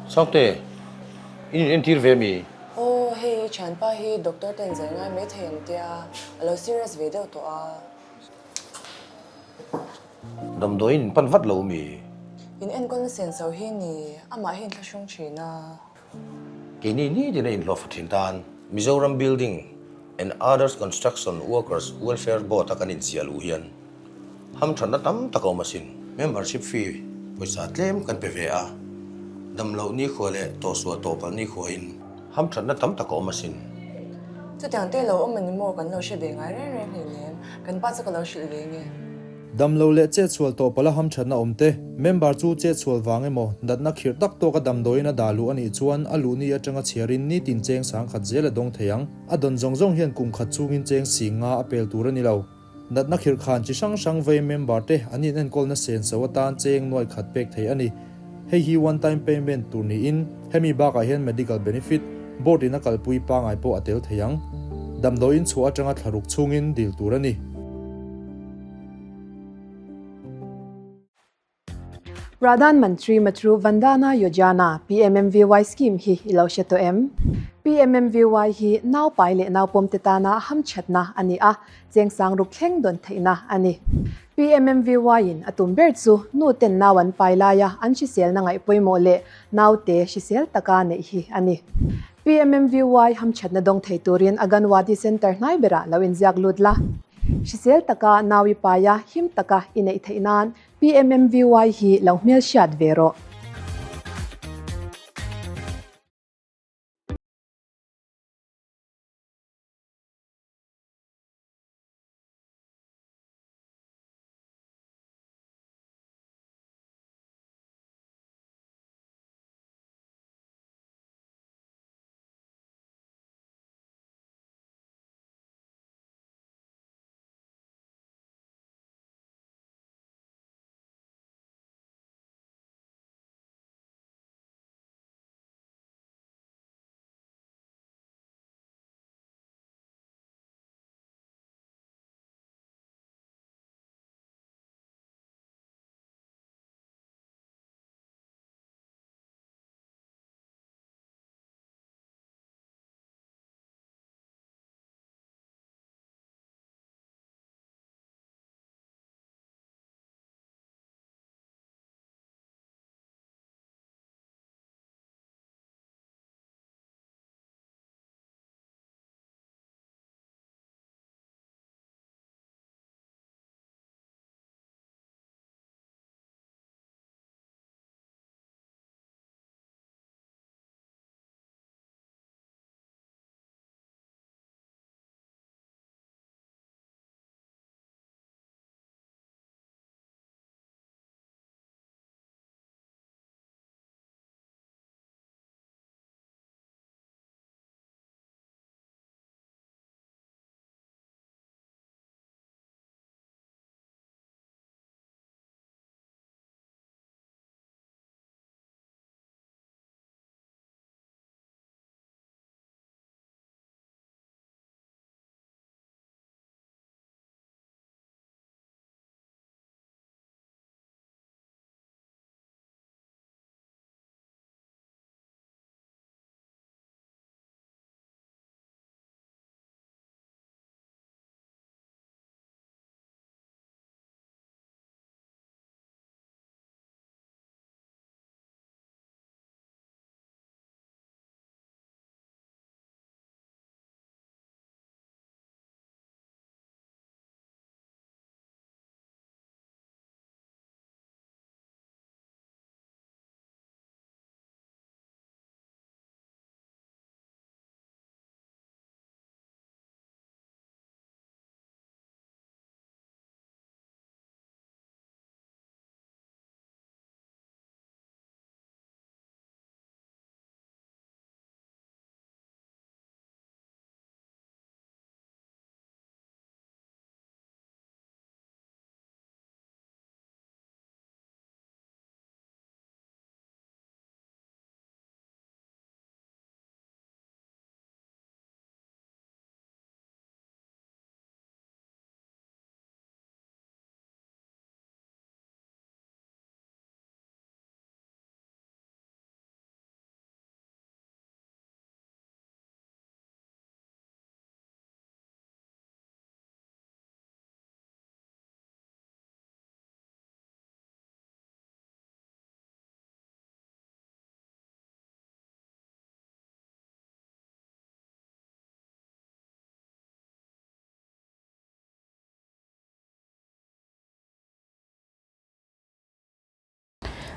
Sangte, in in entir ve mi? Aw, hei i thianpa hi doctor ten zai ngai maithei an tia, a lo serious ve deuh tawh a. Damdawiin in pan vat lo mi? In enkawlna senso hi ni, amah hi inthlahrung thin a. Keini nitin a inhlawhfa thin tan Mizoram Building and Others Construction Workers Welfare Board a kan inziah luh hian hamthatna tam tak a awm asin. Membership fee pawisa tlem kan pe ve a, damloh nikhua leh tawhsual tawhpalh nikhuain hamthatna tam tak a awm asin. Chutiang te lo awm a ni maw kan lo hre ve ngai reng reng hleinem, kan pa chu ka lo hrilh ve nge. Damlo leh chetsual tawh pala hamthatna awm te, member chu chetsual vang emaw, natna khirh tak tawka damdawiin a dah luh a nih chuan a luhni atanga chhiarin nitin cheng sangkhat zel a dawng thei ang. A dawn zawng zawng hian kum khat chungin cheng sing nga a pel tur a ni lo. Natna khirh khan chi hrang hrang vei member te an inenkawlna senso atan cheng nuai khat pek thei a ni. Hei hi one time payment tur niin hemi bakah hian medical benefit, board in a kalpui pangai pawh a tel thei ang. Damdawiin chhuah atanga thlaruk chhungin dil tur a ni. Pradhan Mantri Matru Vandana Yojana, PMMVY, scheme hi i lo hre tawh em? PMMVY hi naupai leh naupawmte tana hamthatna a ni a, chengsang ruk thleng dawn theihna a ni. PMMVY-in a tum ber chu nu ten nau an pai laia an hriselna ngaih pawimawh leh naute hrisel taka neih hi a ni. PMMVY hamthatna dawng thei turin Aganwadi Centre hnai berah lo inziak lut la. Hrisel taka nau i paia him taka i neih theih nan PMMVY hi lo hmelhriat ve rawh.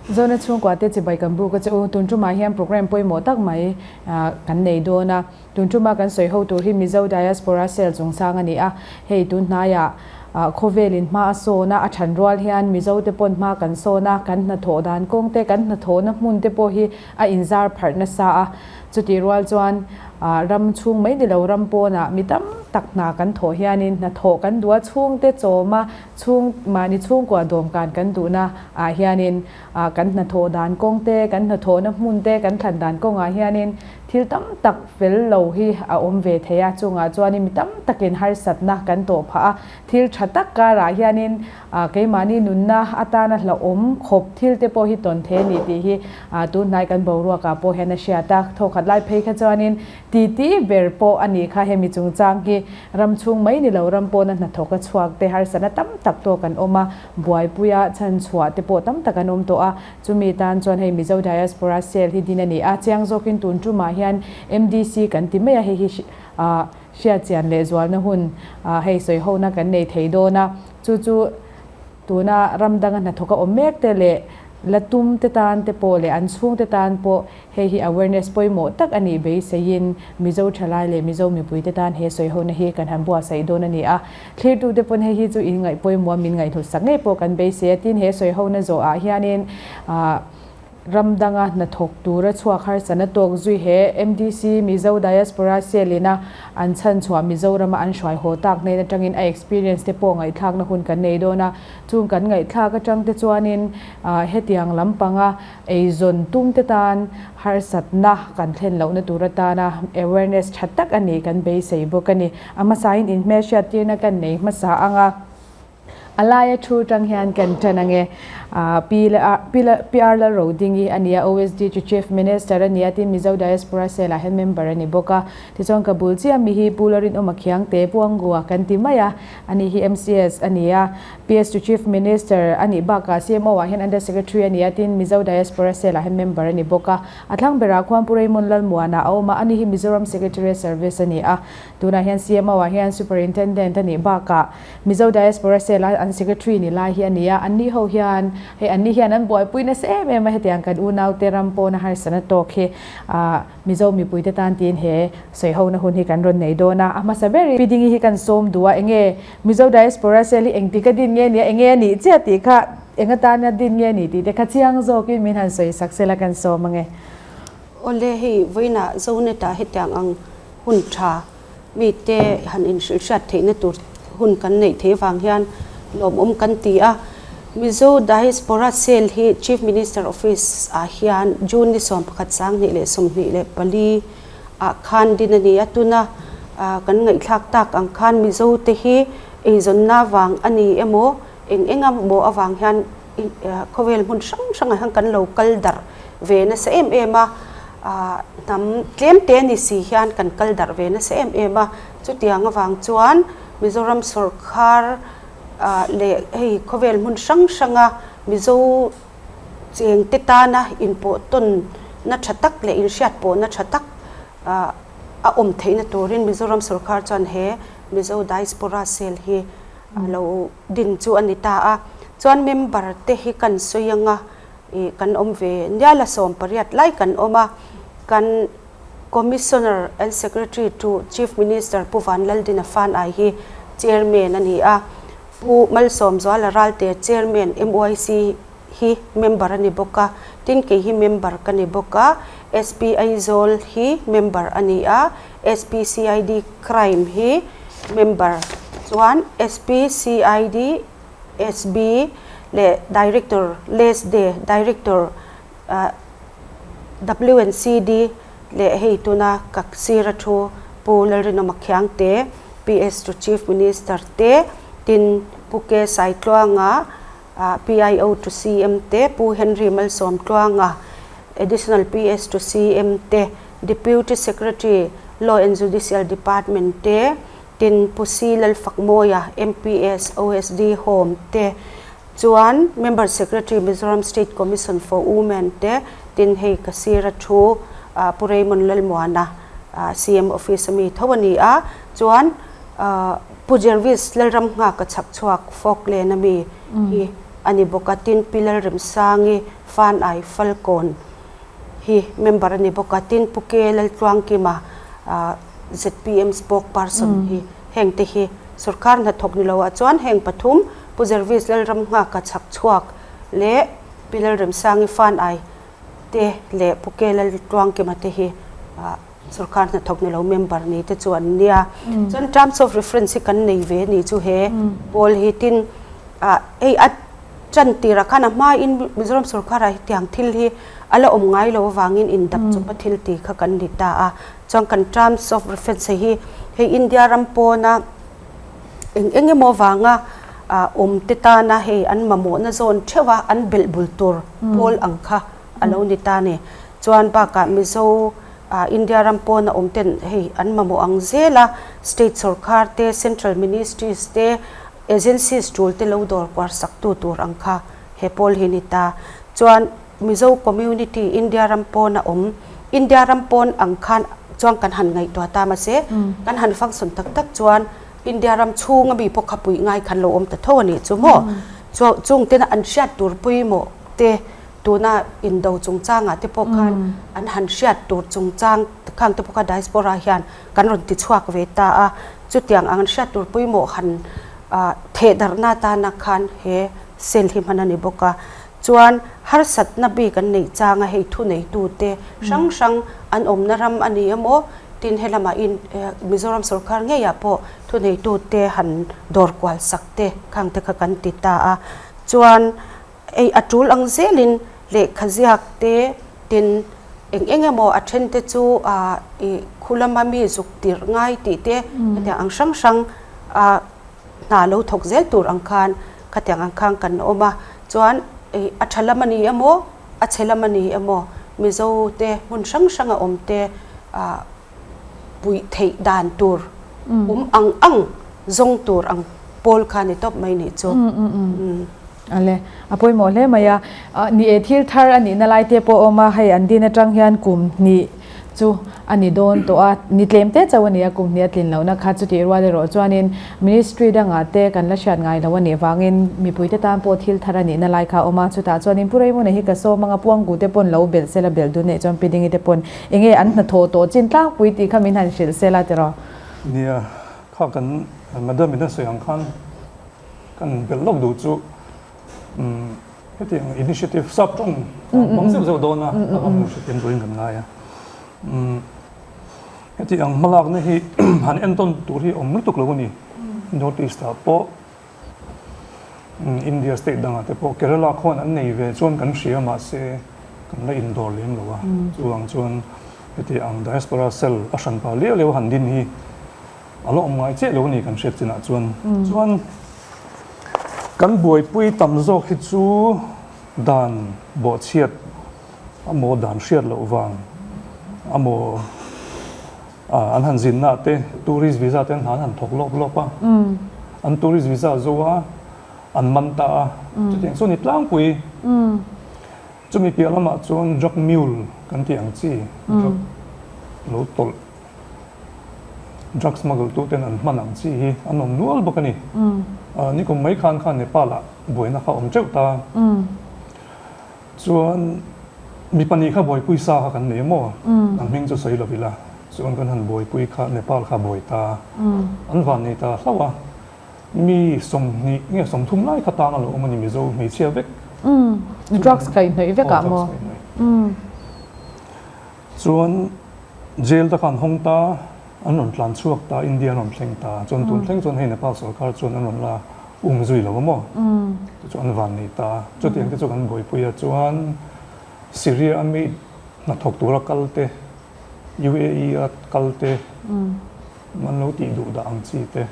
Zona chhungkua te chibai kan buk a che u. Tun tumah hian programme pawimawh tak mai kan nei dawn a. Tun tuma kan sawi ho tur hi Mizo Diaspora Cell chungchang a ni a. Hei tun hnaiah khawvelin hma a sawn a, a than rual hian Mizo te pawn hma kan sawn a, kan hnathawh dan kawng te, kan hnathawhna hmun te pawh hi a inzar pharh nasa a. Chutih rual chuan ram chhung mai ni lo ram pawnah mi tam tak hna kan thawh hianin hnathawh kan duh a, chhungte chawma chhung mahni chhungkua dawmkan kan duhna ah hianin kan hnathawh dan kawng te, kan hnathawhna hmun te, kan thlan dan kawngah hianin thil tam tak fel lo hi a awm ve thei a, chungah chuanin mi tam takin harsatna kan tawh phah a, thil tha tak karah hianin keimahni nunna atana hlauhawm khawp thil te pawh hi tawn thei a ni tih hi tunhnai kan boruakah pawh hian a hriat a, thawkhat lai phei kha chuanin Titi ber pawh a nih kha hemi chungchang hi ram chhung mai ni lo ram pawna hnathawk a chhuak te harsatna tam tak tawk an awm a, buaipuia chhanchhuah te pawh tam tak an awm tawh a, chumi tan chuan hei Mizo Diaspora Cell hi din a ni a, chiang zawkin tun tumah hian MDC kan ti mai a, hei hi hriatchian leh zualna hun hei sawihona kan nei thei dawn a, chu chu. Tuna ram danga hnathawk a awm mek te leh la tum te tan te pawh leh an chhung te tan pawh hei hi awareness pawimawh tak a nih beiseiin Mizo thalai leh Mizo mipui te tan he sawihona hi kan han buatsaih dawn a ni a. Thlirtu te pawn hei hi chu in ngaih pawimawh a min ngaihhlut sak ngei pawh kan beisei a tin he sawihona zawh ah hianin ah Ram danga hnathawk tura chhuak harsatna tawk zui he MDC Mizo Diaspora Cell ina an chhanchhuah Mizorama an hruai haw tak hnen atangin a experience te pawh ngaihthlakna hun kan nei dawn a. Chung kan ngaihthlak atang te chuanin hetiang lampanga eizawn tum te tan harsatna kan thlen lohna tur atana awareness tha tak a nih kan beisei bawk a ni. A hmasain inhmelhriattirna kan nei hmasa ang a. A laia thu tang hian kan tan ange. Pi Pi R Lalrodingi a ni a, OSD chu Chief Minister a ni a, tin Mizo Diaspora Cell ah hian member a ni bawk a. Tichuan ka bul chiah mi hi Pu Larinawma Khiangte, Pu Angua kan ti mai a, ani hi MCS a ni a. PS chu Chief Minister a nih bakah CMO ah hian Under Secretary a ni a, tin Mizo Diaspora Cell ah hian member a ni bawk a. A thlang berah khuan Pu Raymond Lalmuana a awm a, ani hi Mizoram Secretariat Service a ni a. Tunah hian CMO ah hian Superintendent a nih bakah Mizo Diaspora Cell a an Secretary ni lai hi a ni a, anni ho hian hei anni hian an buaipui nasa em em a, hetiang kan unaute ram pawna harsatna tawk hi ah Mizo mipuite tan tiin he sawihona hun hi kan rawn nei dawn a, a hmasa ber i Pi Dingi hi kan sawm duh a, enge Mizo Diaspora Cell hi engtik a din nge nia, enge a nih chiah tih kha eng atana din nge ni tih te kha chiang zawkin min han sawi sak sela kan sawm ange. Awle hei vawiinah Zonet-ah hetiang ang hun tha mite han inhrilh hriat theihna tur hun kan neih theih vang hian lawmawm kan ti a. Mizo Diaspora Cell hi Chief Minister Office ah hian June ni 11 2024 ah khan din a ni a. Tuna kan ngaihthlak tak ang khan Mizo te hi eizawnna vang a ni emaw eng eng emaw avang hian khawvel hmun hrang hrangah hian kan lo kal darh ve nasa em em a, hnam tlem te ni si hian kan kal darh ve nasa em em a, chutiang avang chuan Mizoram sawrkhar leh hei khawvel hmun hrang hranga Mizo cheng te tana inpawh tawn na tha tak leh inhriat pawhna tha tak a awm theihna turin Mizoram sawrkhar chuan he Mizo Diaspora Cell hi a lo din chu a ni ta a, chuan member te hi kan sawi anga ih kan awm ve nial a 18 lai kan awm a, kan Commissioner and Secretary to Chief Minister Pu Vanlaldina Fanai hi Chairman a ni a, Pu Malsawmzuala Ralte Chairman MYC hi member a ni bawk a, tin kei hi member ka ni bawk a, SP Aizawl hi member a ni a, SPCID Crime hi member chuan SPCID SB leh Director LESDE Director WNCD leh hei tuna ka sir a thu Pu Lalrinawma Khiangte PS to Chief Minister te tin Pu K Saitluanga PIO to CM te Pu Henry Malsawmtluanga Additional PS to CM te Deputy Secretary, Law and Judicial Department te, tin Pu C. Lalfakmawia, MPS, OSD Home te, chuan Member Secretary, Mizoram State Commission for Women te, tin hei ka sir a thu Pu Raymond Lalmuana, CM Office a mi tho a ni a, chuan Pu Jervis Lalramnghaka chhakchhuak Falkland a mi hi. a ni bawk a, tin Pi Lalremsangi Fanai Falkawn hi member a ni bawk a, tin Pu Ke Laltluangkima zpm spokesperson hi heng te hi sorkar hnathawk ni lo ah chuan heng pathum Pu Jervis Lalramnghaka chhak chhuak leh Pi Lalremsangi Fanai te leh Pu Ke Laltluangkima te hi sorkar hnathawk ni lo member ni te chu an nia. Chuan terms of reference hi kan nei ve ni chu he pawl hi tin hei a tan tirah khan a hmain Mizoram sorkarah hetiang thil hi a la awm ngai lo avangin indap chawpa thil ti kha kan ni ta a. Chuan kan terms of reference hi hei India ram pawna eng eng emaw vanga awm te tana hei an mamawhna zawn theuh a an belh bul tur pawl ang kha a lo ni ta a ni. Chuan bakah Mizo India ram pawna awm ten hei an mamawh ang zel a, state sorkar te, central ministries te, agencies tul te lo dawr kuar sak tu tur ang kha he pawl hi ni ta. Chuan Mizo community India ram pawna awm, India ram pawn ang khan chuan kan han ngaihtuah ta mahse kan han function tak tak chuan India ram chhunga mi pawh kha puih ngai khan lo awm ta tho a nih chu maw? Chung tena an hriat tur pawimawh te Tuna indo chungchangah te pawh khan an han hriat tur chungchang khang te pawh kha diaspora hian kan rawn ti chhuak ve ta a, chutiang ang an hriat tur pawimawh han thehdarhna atana khan he cell hi hman a ni bawk a. Chuan harsatna bik an neih changa hei thuneitute hrang hrang an awmna ram a ni emaw tin helamah in Mizoram sorkar ngeiah pawh thuneitute han dawr kual sak te khang te kha kan ti ta a. Chuan Ei a tul ang zelin lehkha ziak te tin eng eng emaw a then te chu i khu lama mi zuk tirh ngai tih te khatiang ang hrang hrang a hna lo thawk zel tur ang khan khatiang ang khan kan awm a chuan i a tha lam a ni emaw a chhe lam a ni emaw Mizo te hmun hrang hrang a awm te puih theih dan tur awm ang ang zawng tur ang pawl kha ni tawp mai nih chu. Ale, a pawimawh hle mai a. Ni e, thil thar a nihna lai te pawh a awm a, hei an din atang hian kum hnih chu a ni dawn tawh a, ni tlem te chauh a ni a, kum hnih a tlin lohna kha chutih rual erawh chuanin Ministry dangah te kan la hriat ngai lo a nih vangin mipuite tan pawh thil thar a nihna lai kha a awm a, chutah chuanin Pu Raymond-a hi ka sawm anga Puanggu te pawn lo belh sela belh dun neih chuan Pi Dingi te pawn enge an hnathawh tawh chin tlangpui tih kha min han hrilh sela tiraw? Nia, kha kan Madam in a sawi ang khan kan belh lawk duh chu umm hetiang initiative sap tawng hmang zeuh zeuh dawn a, a vang lo hrethiam turin kan ngai a. Umm. Heti ang hmalakna hi han entawn tur hi awm lutuk lo a ni. North East ah pawh India state dangah te pawh Kerala khuan an nei ve chuan kan hria mahse kan la indawr lem lo a. Chuvang chuan heti ang diaspora cell a hranpa liau liau han din hi a la awm ngai chiah lo a ni kan hriat chinah chuan. Chuan kan buaipui tam zawk hi chu dan bawhchhiat A maw dan hriat loh vang a maw an han zinna te tourist visa te an han thawk lawp lawp a, an tourist visa zo a an man ta a, chutiang chu ni tlangpui. Chumi piah lamah chuan drug mule kan tih ang chi drug lo tawlh drug smuggle tu ten an hman ang chi hi an awm nual bawk a ni. Nikum mai khan khan Nepal ah buaina kha awm teuh ta. Chuan mi pahnih kha buaipui sa kha kan nei maw? An hming chu sawi lo ila. Chuan kan han buaipui kha Nepal kha buai ta. An van nei ta hlauh a. Mi 20 nge 30 lai kha tang a lo awm a ni Mizo hmeichhia vek. Drugs kaihhnawih vek ah maw? Chuan jail te kha an hawng ta, an rawn tlan chhuak ta, India an rawn thleng ta. Chuan tun thleng chuan hei Nepal sorkar chuan an rawn la um zui lo a maw? Chu chu an van nei ta. Chutiang te chu kan buaipui a, chuan Syria a mi hnathawk tura kal te, UAE a kal te, an lo tih duh dah ang chi te,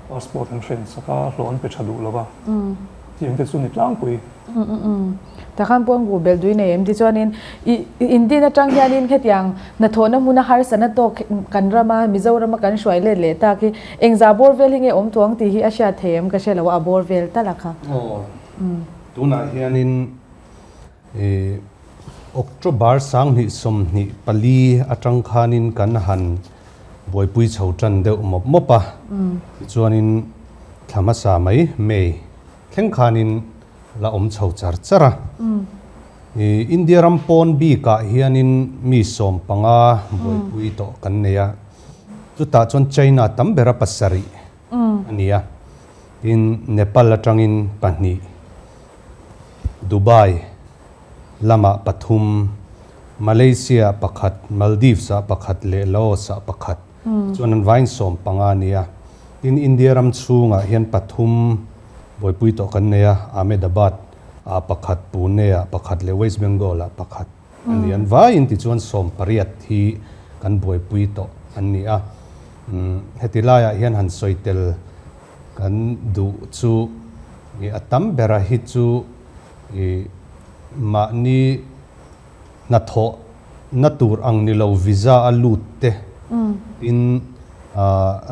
passport an hren sak a, hlawh an pe tha duh lo va, tiang te chu ni tlangpui. Takhan pawh an guh belh dui nei em tichuanin i in din atang hianin hetiang hnathawhna hmuna harsatna tawk kan rama Mizorama kan hruai let leh tak hi engzah bawr vel hi nge awm tuang tih hi a hriat thei em ka hre lo a, a bawr vel tal a kha. Aw, tunah hianin i October 2024 atang khanin kan han buaipui chho tan deuh mawp mawp a, tichuanin thla hmasa mai May thleng khanin. la awm chho char char a. India ram pawn bikah hianin mi 15 buaipui tawh kan nei a, chutah chuan China tam bera pasarih a ni a, tin Nepal atangin pahnih, Dubai lamah pathum, Malaysia ah pakhat, Maldives ah pakhat leh Laos ah pakhat chuan an vain 15 a ni a. Tin India ram chhungah hian pathum buaipui tawh kan nei a, Ahmedabad ah pakhat, Pune ah pakhat leh West Bengal ah pakhat a ni. An vaiin tichuan 18 hi kan buaipui tawh an ni a. Heti laiah hian han sawi tel kan duh chu a tam bera hi chu I mahni hnathawh na tur ang ni lo visa a lut te tin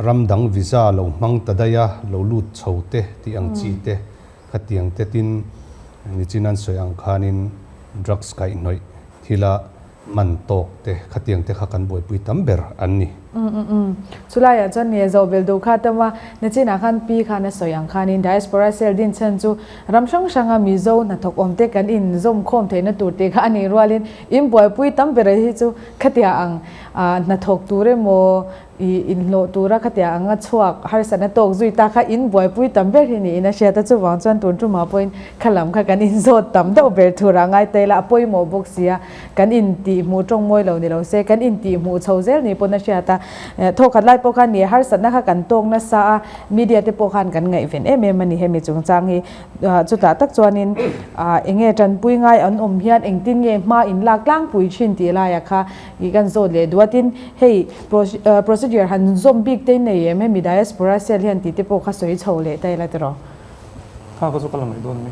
ram dang visa lo hmang ta daih a lo lut chho te tih ang chi te khatiang te tin nichin an sawi ang khanin drugs kaihhnawih thila man tawk te khatiang te kha kan buaipui tam ber an ni. Umm chulaiah chuan nge zoh bel duh kha tama nachinah khan pi khan a sawi ang khanin diaspora cell din chhan chu ram hrang hranga Mizo hnathawk awm te kan in zawm khawm theihna tur tih kha a nih rualin in buaipui tam ber hi chu khatia ang hnathawk tur emaw I inhlawh tura khatia anga chhuak harsatna tawk zui ta kha in buaipui tam ber hi niin a hriat a, chuvang chuan tun tumah pawhin kha lam kha kan inzawt tam deuh ber thur a ngai taila a pawimawh bawk si a, kan intihhmuh tawng mawi lo ni lo se kan intihhmuh chho zel ni pawn a hriat a, thawkhat lai pawh khan ni harsatna kha kan tawk nasa a, media te pawh khan kan ngaihven em em a ni hemi chungchang hi. Chutah tak chuanin eng nge tanpui ngai an awm hian engtin nge hma in lak tlangpui thin tih laiah kha i kan zawt leh duh a. Tin, hei procedure han zawm bik te nei em hemi diaspora cell hian tih te pawh kha sawi chho leh ta ila tiraw? Kha ka chu ka la ngaih dawn mi.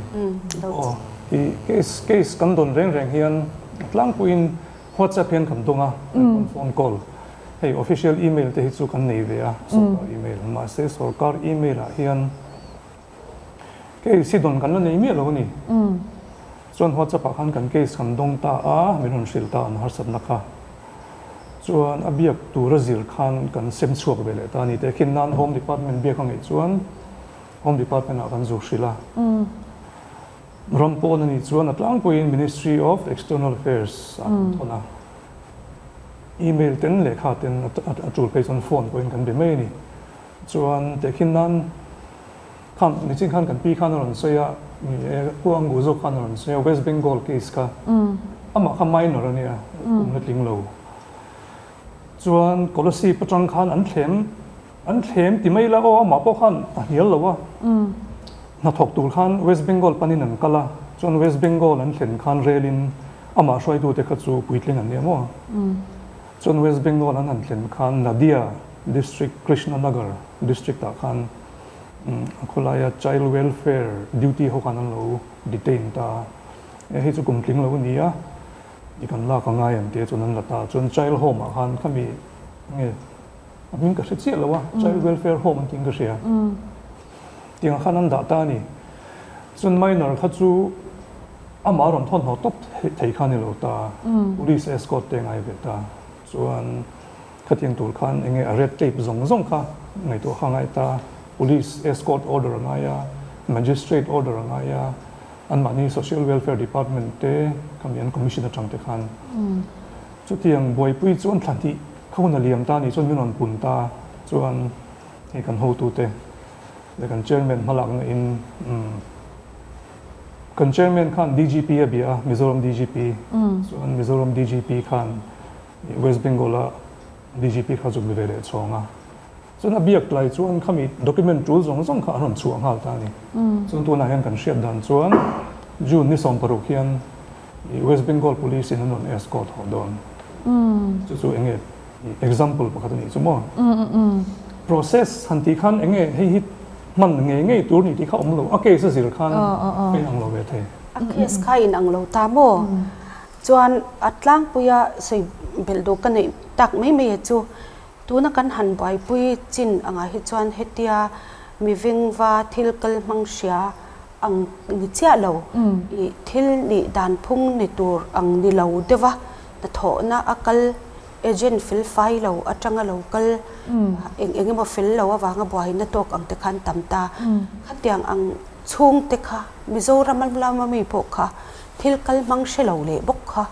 Aw, i case case kan dawn reng reng hian tlangpuiin WhatsApp hian kan dawng a, kan phone call. Hei official email te hi chu kan nei ve a, sorkar email. Mahse sorkar email ah hian Case hi dawn kan la nei miah lo a ni. Chuan WhatsApp ah khan kan case kan dawng ta a, min rawn hrilh ta an harsatna kha. Chuan a biak tur a zir khan kan sem chhuak ve leh ta a ni. Tehkhin nan Home Department biak a ngeih chuan Home Department ah kan zuk hrilh a. Ram pawn a nih chuan a tlangpuiin Ministry of External Affairs ah kan thawn a. Email ten lehkha ten a tul phei chuan phone pawhin kan be mai a ni. Chuan tehkhin nan khan nichin khan kan pi khan a rawn sawi a, ni e Pu Angu zawk khan a rawn sawi a West Bengal case kha amah kha minor a nia kum la tling lo. Chuan Kolasib atang khan an thlem an thlem ti mai la aw amah pawh khan a hnial lo a, hnathawk tur khan West Bengal panin an kal a, chuan West Bengal an thlen khan relin amah hruaitute kha chu puitling an nia maw. Chuan West Bengal an han thlen khan Nadia District Krishna Nagar District ah khan a khawlaia Child Welfare duty ho khan an lo detain ta a, e hei chu kum tling lo a ni a, i kan lak a ngai ang tih chuan an la ta a, chuan Child Home ah khan khami nge a hming ka hre chiah lo a, Child Welfare Home an tih ka hria, tiang khan an dah ta a ni. Chuan minor kha chu amah rawn thawn haw tawp thei kha a ni lo ta, Police escort te ngai ve ta, chuan Khatiang tur khan enge a red tape zawng zawng kha ngaihtuah kha ngai ta, Police escort order a ngai a, Magistrate order a ngai a, anmahni Social Welfare Department te khami an commission atang te khan chutiang buaipui chuan thla hnih kha hun a liam ta a nih chuan min rawn pun ta chuan hei kan hotute leh kan chairman hmalakna in kan chairman khan DGP a bia a, Mizoram DGP chuan Mizoram DGP khan West Bengal a DGP kha zuk ni ve leh chhawng a, chuan a biak tlai chuan khami document tul zawng zawng kha an rawn chhuah nghal ta a ni. Chuan tunah hian kan hriat dan chuan June ni 16 hian West Bengal Police in an rawn escort haw dawn. Chu chu enge example pakhat a nih chu maw? Process han tih khan enge hei hi hman ngei ngei tur ni tih kha awm lo, a case a zir khan a inang lo ve thei. A case kha a inang lo ta maw? Chuan a tlangpuia sawi belh duh ka neih tak mai mai a chu, tuna kan han buaipui chin angah hi chuan hetia mi vengva thil kal hmang hria ang ni chiah lo, ih thil nih dan phung ni tur ang ni lo deuh a, hnathawhna a kal agent fel fai lo atanga lo kal eng eng emaw fel lo avanga buaina tawk ang te khan tam ta. Khatiang ang. Chhungte kha Mizoram lama mi pawh kha thil kal hmang hre lo leh bawk kha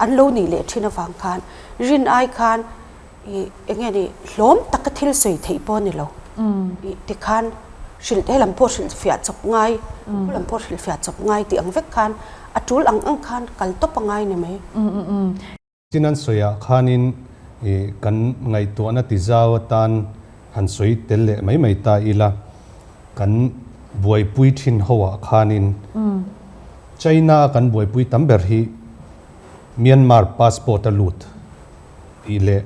an lo nih leh thin avang khan rin ai khan ih eng nge ni hlawm taka thil sawi theih pawh a ni lo. Ih tikhan hrilh helam pawh hrilh fiah chawp ngai, khulam pawh hrilh fiah chawp ngai tih ang vek khan a tul ang ang khan kal tawp a ngai ni mai. Chin an sawiah khanin kan ngaihtuahna ti zau atan han sawi tel leh mai mai ta ila, kan buaipui thin hoah khanin China a kan buaipui tam ber hi Myanmar passport a lut tih leh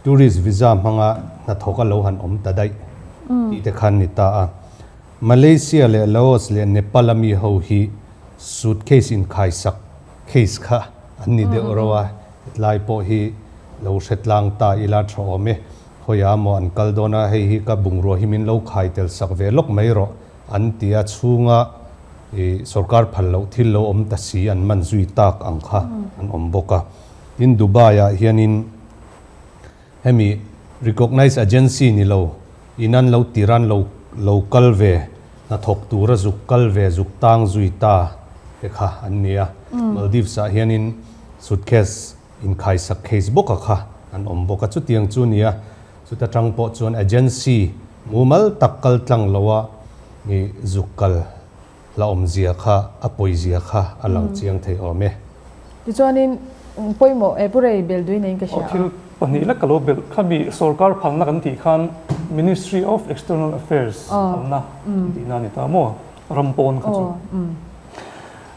tourist visa hmanga hnathawk a lo han awm ta daih tih te khan ni ta a. Malaysia leh Laos leh Nepal a mi ho hi suitcase inkhaisak Case kha an ni deuh reuh a, hetlai pawh hi lo hre tlang ta ila tha awm e, khawiah maw an kal dawn a, hei hi ka bungrua hi min lo khai tel sak ve lawk mai rawh an ti a, chhunga ih sorkar phal loh thil lo awm ta si an man zui tak ang kha an awm bawk a. Tin Dubai ah hianin hemi recognized agency ni lo in an lo tir an lo lo kal ve hnathawk tura zuk kal ve zuk tang zui ta te kha an ni a. Maldives ah hianin suitcase inkhaisak case bawka kha an awm bawk a, chutiang chu nia chuta tang pawh chuan agency mumal tak kal tlang loa ih zuk kal la awmzia kha a pawizia kha a lang chiang thei awm e. Tichuanin pawimawh e Purei bel dui neiin ka hria a. Thil pahnih lek ka lo belh kha mi sorkar phalna kan tih khan Ministry of External Affairs phalna kan tihna a ni ta maw? Ram pawn kha chu.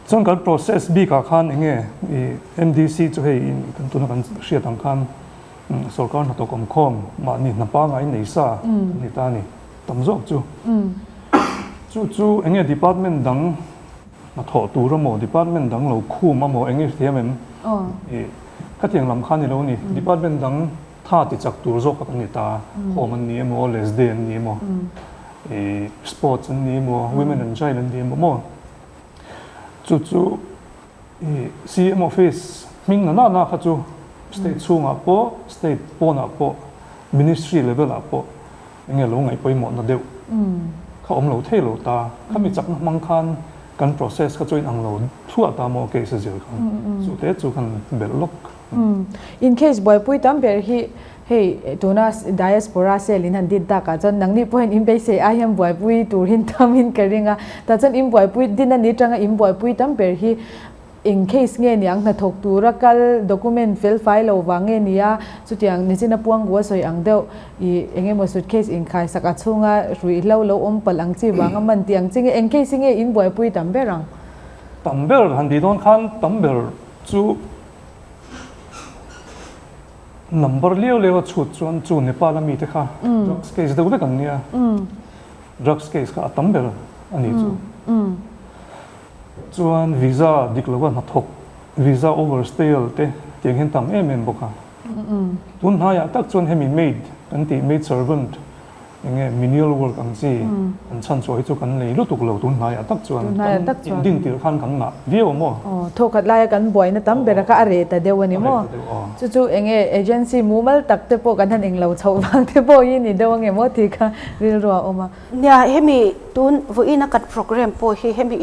Chuan kan process bikah khan eng nge i MDC chu hei kan tuna kan hriat ang khan sorkar hnathawk awmkhawm mahni hna pangai nei sa kan ni ta a ni. Tam zawk chu. Chu chu eng nge department dang hnathawh tur amaw, department dang lo khum amaw eng nge hrethiam em? Ih khatiang lam kha ni lo ni. Department dang tha ti chak tur zawk kha kan ni ta. Home an ni emaw, lesday an ni emaw, ih sports an ni emaw, women and child an ni emaw maw. Chu chu ih CM office hming na na na kha chu state chhungah pawh, state pawnah pawh, ministry level ah pawh Enge lo ngaih pawimawhna deuh kha awm lo thei lo ta, khami chakna hmang khan kan process kha chu in ang lo thluah ta maw case a zir khan chu te chu kan belh lawk. In case buaipui tam ber hi hei tuna diaspora cell in han din takah chuan nangni pawhin in beisei ai hian buaipui tur hin tam in ka ring a, tah chuan in buaipui din a ni tanga in buaipui tam ber hi Eng case nge niang hnathawk tura kal document fel fai lo vang nge nia chutiang nichina puanggu a sawi ang deuh ih eng emaw suitcase inkhai sak a chhunga ruihhlo lo awm palh ang chi vanga man tih ang chi nge eng case hi nge in buaipui tam ber ang? Tam ber han tih dawn khan tam ber chu number liau liau a chhut chuan chu Nepal a mite kha drugs case deuh vek an nia drugs case kha a tam ber a nih chu. Chuan visa dik lova hnathawk, visa overstayal te tiang hian tam em em bawk a. Tun hnaiah tak chuan hemi maid kan tih maid servant eng nge menial work ang chi an chhan chhuah hi chu kan nei lutuk lo tun hnaiah tak chuan kan indin tirh khan kan ngah viau a maw? Aw, thawkhat laia kan buaina tam ber a kha a reh ta deuh a ni maw? Chu chu eng nge agency mumal tak te pawh kan han englo chhoh vang te pawh hi ni deuh ange maw tih kha rilru a awm a. Nia, hemi tun vawiina kan program pawh hi hemi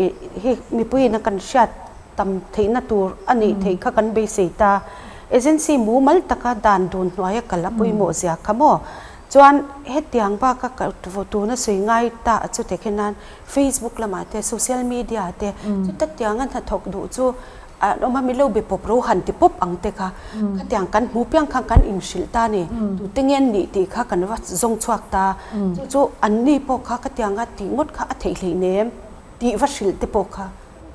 hi mipuiin a kan hriat tam theihna tur a nih theih kha kan beisei ta. Agency mumal taka dan dun hnuaia kal a pawimawh zia kha maw? Chuan hetiang baka ka tuna sawi ngai ta chu te khin nan Facebook lamah te social media te chuta tianga hnathawk duh chu An awm a, mi lo be pawp ro han ti pawp ang te kha. Khatiang kan hmu piang khan kan inhrilh ta ni. Tute nge an nih tih kha kan va zawng chhuak ta. Chu chu an ni pawh kha khatianga tih ngawt kha a theih hleih nem tih va hrilh te pawh kha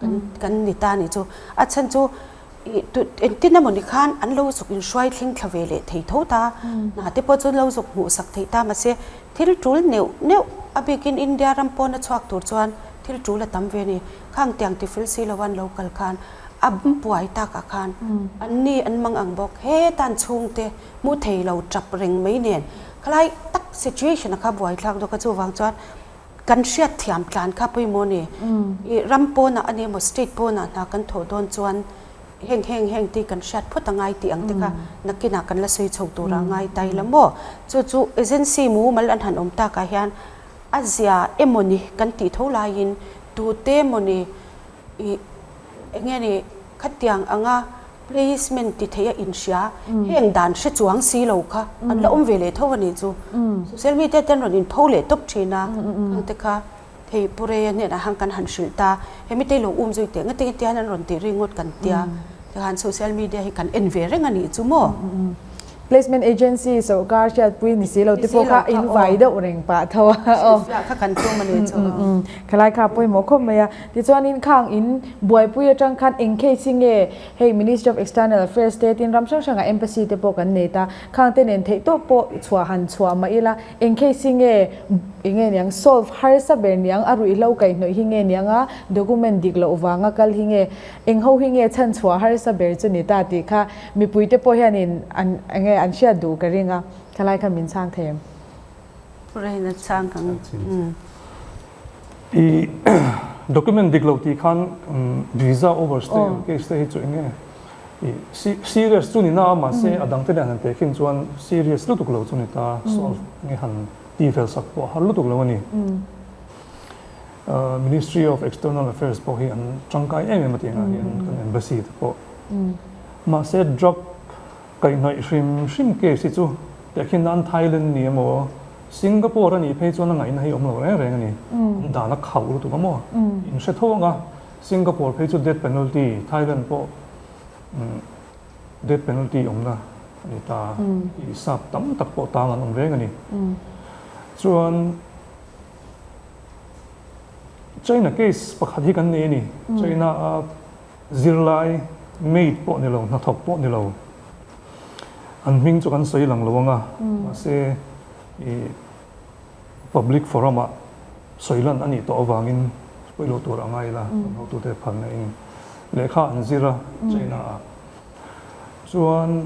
kan kan ni ta ni chu. A chhan chu ih tu engtin emaw ni khan an lo zuk inhruai thleng thla ve leh thei tho ta. Hna te pawh chu an lo zuk hmuhsak theih ta mahse thil tul neuh neuh a bikin India ram pawn a chhuak tur chuan thil tul a tam ve a ni. Khang tiang tifel si lo an lo kal khan a buai takah khan an ni an mang ang bawk. Heta an chhungte hmuh thei lo tap reng mai nen khalai tak situation a kha buai thlak dawk a chuvang chuan kan hriat thiam tlan kha pawimawh a ni. I ram pawnah a ni emaw state pawnah hna kan thawh dawn chuan heng heng heng te kan hriat phawt a ngai tih ang te kha nakinah kan la sawi chho tur a ngai ta ila maw. Chu chu agency mumal an han awm takah hian. A zia emawni kan tih tho laiin tute emawni ih enge ni khatiang anga placement ti theih a inhria heng dan hre chuang si lo kha an la awm ve leh tho a nih chu. Social media te an rawn inpho leh tawp thin a, khang te kha hei Pu Reia hnenah khan kan han hrilh ta, hemi te lo um zui teh ngati ngati hian an rawn tih ringawt kan tia, tikhan social media hi kan en ve reng a nih chu maw. Placement agency sorkar hriatpui ni si lo te pawh kha in vai deuh reng pah tho a. Hrilhfiah kha kan tum a ni chu. Khalai kha pawimawh khawp mai a. Tichuanin khang in buaipui atang khan eng case hi nge hei Ministry of External Affairs te tin ram hrang hrangah embassy te pawh kan nei ta. Khang te nen theih tawp pawh chhuah han chhuah mah ila eng case hi nge eng nge niang solve harsa ber niang a ruihhlo kaihhnawih hi nge niang a document dik loh vanga kal hi nge eng ho hi nge chhan chhuah harsa ber chu ni ta tih kha Mipuite pawh hianin an enge an hriat duh ka ring a, thalai kha min chhang thei em? Rain a chhang ang. I document dik lo tih khan visa overstay ang case te hi chu enge i serious chu ni na a mahse a dangte nen han tehkhin chuan serious lutuk lo chu ni ta solve enge han ti fel sak pawh har lutuk lo a ni. Ministry of External Affairs pawh hi an tangkai em em a tih angah hian kan embassy te pawh. Mahse drug kaihhnawih hrim hrim case hi chu tehkhin nan Thailand ni emaw Singapore a nih phei chuan a ngaihna hi awm lo reng reng a ni. An dan a khauh lutuk a maw? In hre tho ang a, Singapore phei chu death penalty, Thailand pawh death penalty awmna a ni ta. I sap tam tak pawh tang an awm reng a ni. Chuan China case pakhat hi kan nei a ni. China a zirlai maid pawh ni lo, hnathawk pawh ni lo, an hming chu kan sawi lang lo ang a, mahse i public forum ah sawi lan a nih tawh avangin pawilo tur a ngai la, kan hotute phalna in lehkha an zir a China ah. Chuan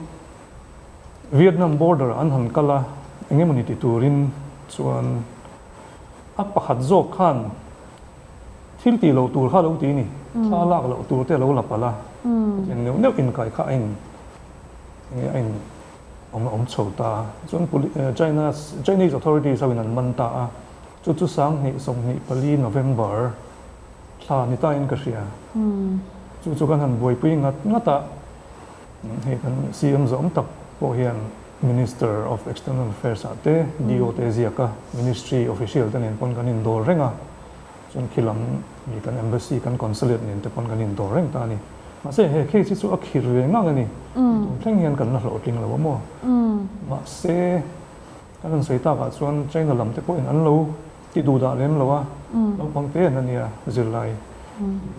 Vietnam border ah an han kal a, engemawni ti turin chuan a pakhat zawk khan thil tih loh tur kha a lo ti ni, thla lak loh tur te a lo la palh a, chutiang neuh neuh inkai kha a in enge a in awm a awm chho ta a, chuan China Chinese authorities ho in an man ta a, chu chu 2024 November thla ni ta in ka hria, chu chu kan han buaipui ngat ngat a, hei kan CM zawm tak pawh hian Minister of External Affairs ah te DO te ziak a, Ministry official te nen pawn kan indawr reng a, chuan khi lam mi kan Embassy, kan Consulate nen te pawn kan indawr reng ta a ni. Mahse he case hi chu a khir ve ngang a ni, tun thleng hian kan la hlawhtling lo a maw? Mahse kan rawn sawi takah chuan China lam te pawhin an lo ti duh dah lem lo a, naupang te an ania zirlai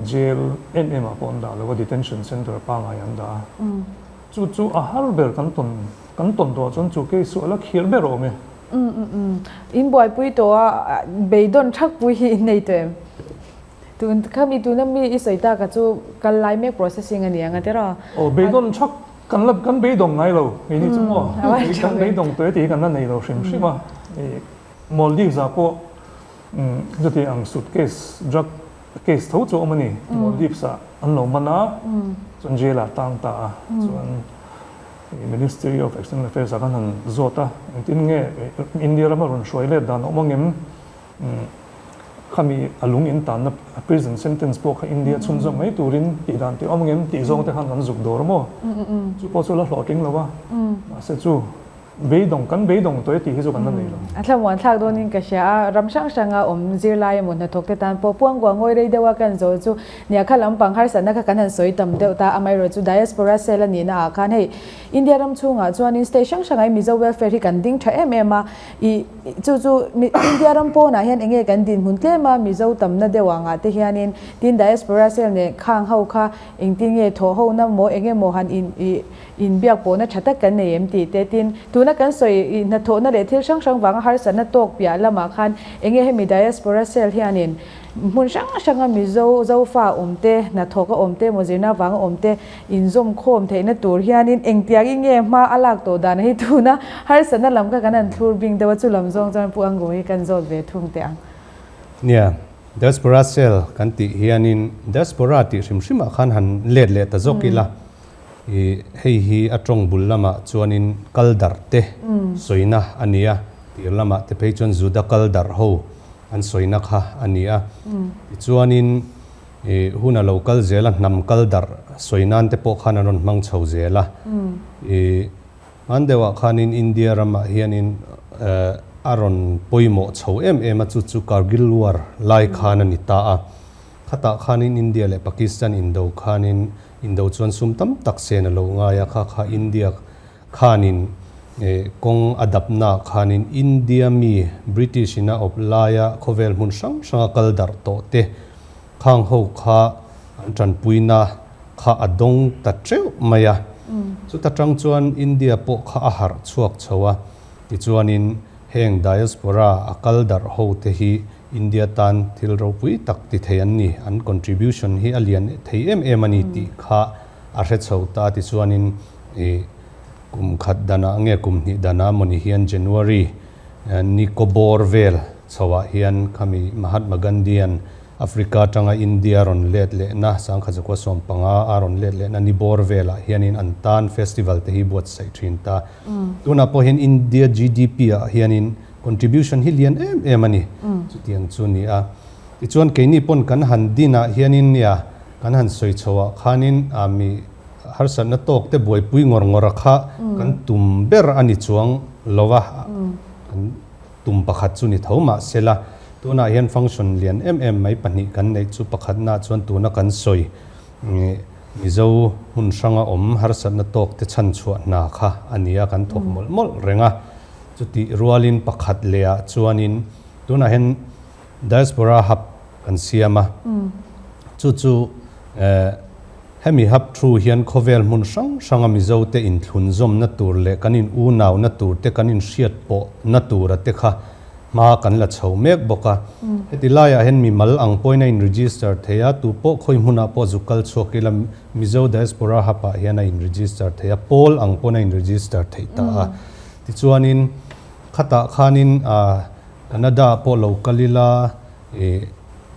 jail em em ah pawh an dah lo a, detention center pangai an dah a. Chu chu a har ber kan tawn kan tawn tawh chuan chu case chu a la khir ber awm e. Um um um. In buaipui tawh a, beidawn thak pui hi in nei tawh em? Tun khami tuna mi i sawi taka chu kal lai mek processing a ni ang a tiraw? Aw beidawn thak kan la kan beidawng ngai lo kei ni chu maw? Kan beidawng tawh e tih hi kan la nei lo hrim hrim a. Maldives ah pawh chuti ang suitcase drug Case tho chu awm a ni. Maldives ah an lo man a, chuan jail ah tang ta a, chuan Ministry of External Affairs ah khan han zawt a, engtin nge India rama rawn hruai let dan a awm angem? Khami a lung in tanna prison sentence pawh kha India chhunzawm mai turin tih dan tih awm angem tih zawng te khan kan zuk dawr a maw? Chu pawh chu la hlawhtling lo a, mahse chu Beidawng, kan beidawng tawh e tih hi chu kan la nei lo. A thlamuan thlak dawnin ka hria a, ram hrang hranga awm zirlai emaw hnathawk te tan pawh Puangkua ngawi rei deuha kan zawh chu nia kha lampang harsatna kha kan han sawi tam deuh ta, amaherawhchu Diaspora Cell a nihna ah khan hei India ram chhungah chuanin state hrang hranga i Mizo welfare hi kan ding tha em em a, i chu chu India ram pawnah hian enge kan dinhmun tlem a Mizo tamna deuh angah te hianin tin Diaspora Cell nen khang ho kha engtin nge thawh ho na maw enge maw han in i Inbiak pawhna tha tak kan nei em tih te tin, tuna kan sawi i hnathawhna leh thil hrang hrang vanga harsatna tawk piah lamah khan enge hemi diaspora cell hianin hmun hrang hranga Mizo Zofa awm te, hnathawka awm te emaw zirna vanga awm te inzawm khawm theihna tur hianin engtiangin nge hma a lak tawh dan hi tuna harsatna lam kha kan han thlur bing deuh a, chu lam zawng chuan Pu Angu hi kan zawt ve thung teh ang. Nia, diaspora cell kan tih hianin diaspora tih hrim hrimah khan han let leh ta zawk ila. I hei hi a tawng bul lamah chuanin kal darh te sawina a ni a, tir lamah te phei chuan Juda kal darh ho an sawina kha a ni a. Tichuanin ih hun a lo kal zel a, hnam kal darh sawi nan te pawh khan an rawn hmang chho zel a. Ih hman deuhah khanin India ramah hianin a rawn pawimawh chho em em a, chu chu Kargil War lai khan a ni ta a. Khatah khanin India leh Pakistan indo khanin indo chuan sum tam tak sen a lo ngai a, kha kha India khanin kawng a dapna khanin India mi British in a awp laia khawvel hmun hrang hranga kal darh tawh te khang ho kha an tanpuina kha a dawng ta teuh mai a. Chuta tang chuan India pawh kha a harh chhuak chho a, tichuanin heng diaspora a kal darh ho te hi India tan thil ropui tak ti thei an ni, an contribution hi a lian thei em em a ni tih kha a hre chho ta tichuanin ih kum khat danah nge kum hnih danah mawni hian January ni kawbawr vel chhoah hian khami Mahatma Gandhi-a'n Africa atanga India rawn let lehna sangkhat zakua 15 a rawn let lehna ni bawr velah hianin an tan festival te hi buatsaih thin ta. Tunah pawh hian India GDP ah hianin Contribution hi lian em em a ni. Chutiang chu ni a. Tichuan keini pawn kan han din ah hianin nia kan han sawi chho ah khanin ah mi harsatna tawk te buaipui ngawr ngawr a kha kan tum ber a ni chuang lo a, kan tum pakhat chu ni tho mahsela tunah hian function lian em em mai pahnih kan neih chu pakhatna chuan tuna kan sawi Mizo hmun hranga awm harsatna tawk te chhanchhuah hna kha a ni a kan thawk mawlh mawlh reng a. Chutih rualin pakhat lehah chuanin tunah hian Diaspora Hub kan siam a, chu chu hemi hub thu hian khawvel hmun hrang hranga Mizote inthlunzawmna tur leh kan in unauna tur te kan inhriat pawhna tura te kha hma kan la chho mek bawk a. Heti laiah hian mimal ang pawhin a in register thei a, tu pawh khawi hmunah pawh zuk kal chhuak ila Mizo Diaspora Hub ah hian a in register thei a, pawl ang pawn a in register theih ta a. Tichuanin khatah khanin Canada ah pawh lo kal ila ih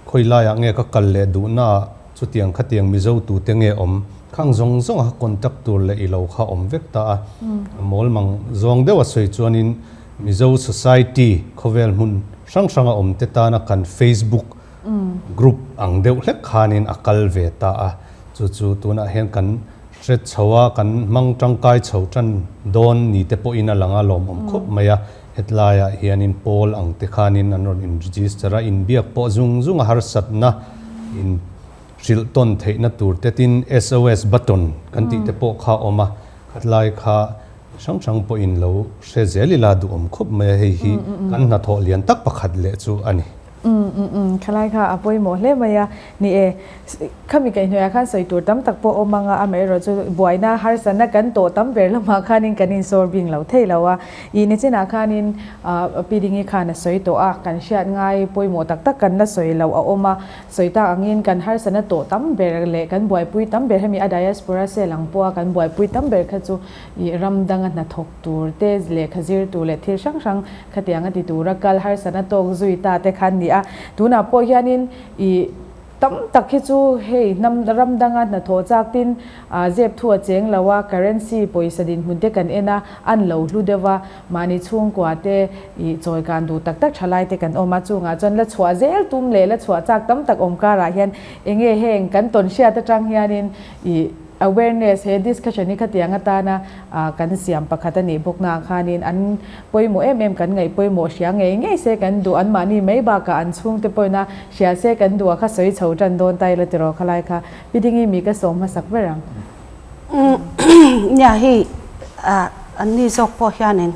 khawi laiah nge ka kal leh duhna ah chutiang khatiang Mizo tute nge awm khang zawng zawng a contact tur leh ilo kha awm vek ta a. Mawl mang zawng deuh a sawi chuanin Mizo society khawvel hmun hrang hranga awm te tana kan Facebook group ang deuh hlek khanin a kal ve ta a. Chu chu tunah hian kan Hret chho a, kan hmang tangkai chho tan dawn ni te pawhin a lang a, lawmawm khawp mai a. Hetlaiah hianin pawl ang te khanin an rawn in register a, inbiak pawh zung zung a harsatna in hrilh tawn theihna tur te tin SOS button kan tih te pawh kha a awm a, khatlai kha hrang hrang pawhin lo hre zel ila duhawm khawp mai a, hei hi kan hnathawh lian tak pakhat leh chu a ni. Umm umm umm khalai kha a pawimawh hle mai a, ni e, khami kaihhnawih ah khan sawi tur tam tak pawh a awm ang a, amaherawh chu buaina harsatna kan tawh tam ber lamah khanin kan insawr bing lo thei lo a, ih nichinah khanin Pi Dingi khan a sawi tawh a, kan hriat ngai pawimawh tak tak kan la sawi loh a awm a, sawi tak angin kan harsatna tawh tam ber leh kan buaipui tam ber hemi a diaspora cell ang pawha kan buaipui tam ber kha chu ih ram danga hnathawk tur te lehkha zir tur leh thil hrang hrang Khatiang a ti tura kal harsatna tawk zui ta te khan ni a. Tunah pawh hianin ih tam tak hi chu hei hnam ram danga hnathawh chak tin zep thu a cheng lo a, currency pawisa dinhmun te kan en a, an lo hlu deuh a, mahni chhungkua te ih chawi kan duh tak tak thalai te kan awm a, chungah chuan la chhuah zel tum leh la chhuah chak tam tak awm karah hian enge heng kan tawn hriat atang hianin ih Awareness, He discussion hi khatiang atana kan siam pakhat a nih bawk naah khanin an pawimawh em em kan ngaih pawimawh hria ngei ngei se kan duh an mahni mai bakah an chhungte pawina hria se kan duh a kha sawi chho tan dawn ta ila tiraw khalai kha Pi Dingi mi ka sawm hmasak ber ang. Nia hei an ni zawk pawh hianin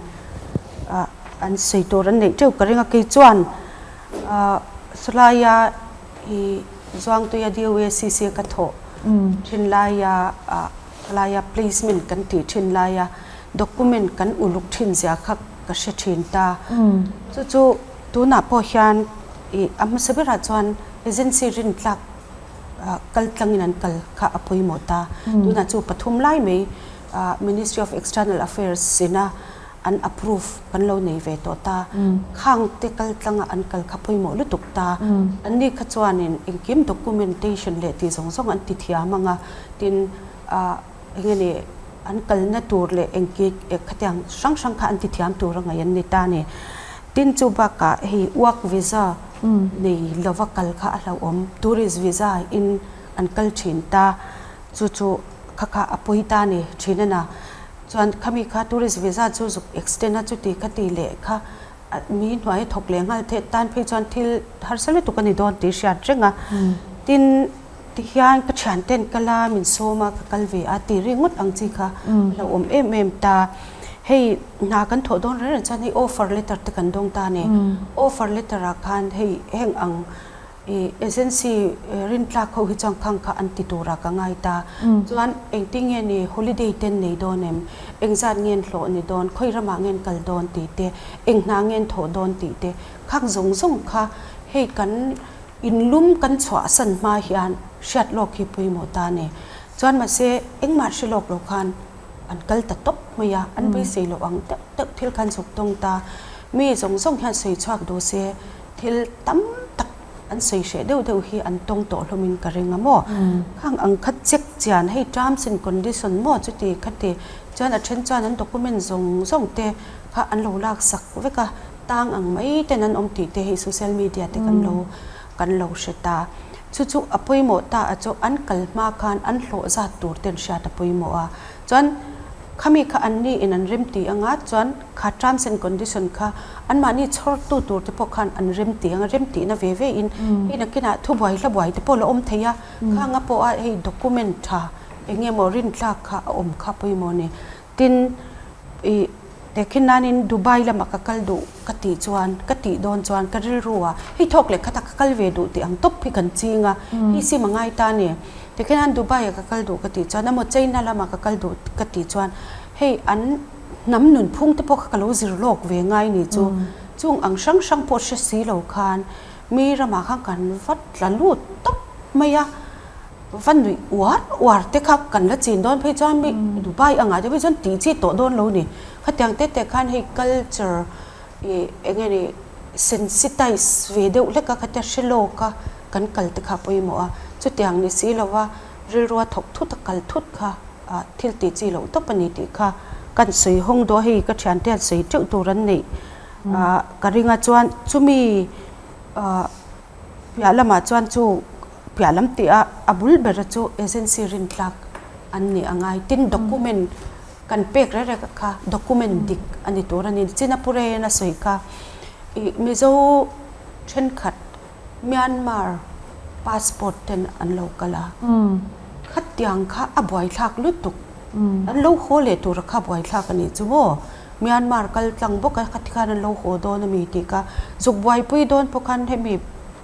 an sawi tur an neih teuh ka ring a kei chuan sawlaia I Zuangtuia DOACC ka thawh thin laia laia placement kan tih thin laia document kan uluk thin zia kha ka hre thin ta. Chu chu tunah pawh hian i a hmasa berah chuan agency rintlak kal tlangin an kal kha a pawimawh ta. Tunah chu pathum lai mai Ministry of External Affairs ina an approve kan lo nei ve tawh ta, khang te kal tlanga an kal kha pawimawh lutuk ta, an ni kha chuanin engkim documentation leh tih zawng zawng an ti thiam ang a, tin ah eng nge ni an kalna tur leh engki khatiang hrang hrang kha an ti thiam tur a ngaih an ni ta a ni. Tin chu bakah hei work visa. nei lova kal kha a hlauhawm. Tourist visa in an kal thin ta. Chu chu kha kha a pawi ta ni thin a na. Chuan khami kha tourist visa chu zuk extend a chuti kha ti leh kha mi hnuai a thawk leh nghal theih tan phei chuan thil harsa lutuk a ni dawn tih hriat reng a. Tin tihian ka thian ten kal a min sawm a ka kal ve a tih ringawt ang chi kha a lo awm em em ta. Hei hna kan thawh dawn reng reng chuan hei offer letter te kan dawng ta a ni. Offer letter ah khan hei heng ang I agency rintlak ho hi chuan khang kha an ti turah ka ngai ta. Chuan engtin nge ni holiday ten nei dawn em? Engzat ngen hlawh ni dawn? Khawi ramah ngen kal dawn tih te, eng hna ngen thawh dawn tih te, khang zawng zawng kha hei kan inlum kan chhuahsan hma hian hriat lawk hi pawimawh ta a ni. Chuan mahse engmah hre lawk lo khan an kal ta tawp mai a, an beisei loh ang deuh deuh thil khan zuk tawng ta. Mi zawng zawng hian sawi chhuak duh se Thil tam tak an sawi hreh deuh deuh hi an tawng tawh hlawmin ka ring a maw? Khang ang kha check chian hei terms and condition maw chuti khati chuan a then chuan an document zawng zawng te kha an lo lak sak vek a, tang ang mai ten an awm tih te hei social media te kan lo kan lo hre ta. Chu chu a pawimawh ta a chu an kal hma khan an hlawh zat tur ten hriat a pawimawh a chuan Khami kha anni in an rem ti anga chuan kha terms and condition kha anmahni chhawrtu tur te pawh khan an rem ti anga rem tihna ve ve in hei nakinah thubuai hlabuai te pawh la awm thei a, khanga pawha hei document tha eng nge maw rintlak kha a awm kha pawimawh a ni. Tin, ih tehkhin nanin Dubai lamah ka kal duh ka tih chuan ka tih dawn chuan ka rilru ah hei thawk leh khatah ka kal ve duh tih ang tawp hi kan ching a, hei sim a ngai ta a ni. Tikhian Dubai ah ka kal duh ka tih chuan emaw China lamah ka kal duh ka tih chuan hei an hnam nunphung te pawh kha ka lo zir lawk ve ngai ni chu chung ang hrang hrang pawh hre si lo khan mi ramah khan kan va tla lut tawp mai a, va nuih uar uar te kha kan la chin dawn phei chuan mi Dubai angah te phei chuan tih chi tawh dawn lo ni. Khatiang te te khan hei culture ih eng nge ni sensitize ve deuh hlek a khatia hre lawk a kan kal te kha pawimawh a, chutiang ni si lova rilrua thawk thut a kal thut kha ah thil tih chi loh tawp a ni tih kha kan sawi hawng duh a, hei ka thiante an sawi teuh tur an neih ah ka ring a chuan chumi ah piah lamah chuan chu piah lam tih a a bul bera chu agency rintlak an nih a ngai tin document Kan pek reng reng kha document dik a ni tur a ni. Chinapure in a sawi kha ih Mizo thenkhat Myanmar passport ten an lo kal a, khatiang kha a buaithlak lutuk. An lo haw leh tura kha buaithlak a nih chu maw? Myanmar kal tlang bawk a khati khan an lo haw dawn a mi tih kha zuk buaipui dawn pawh khan hemi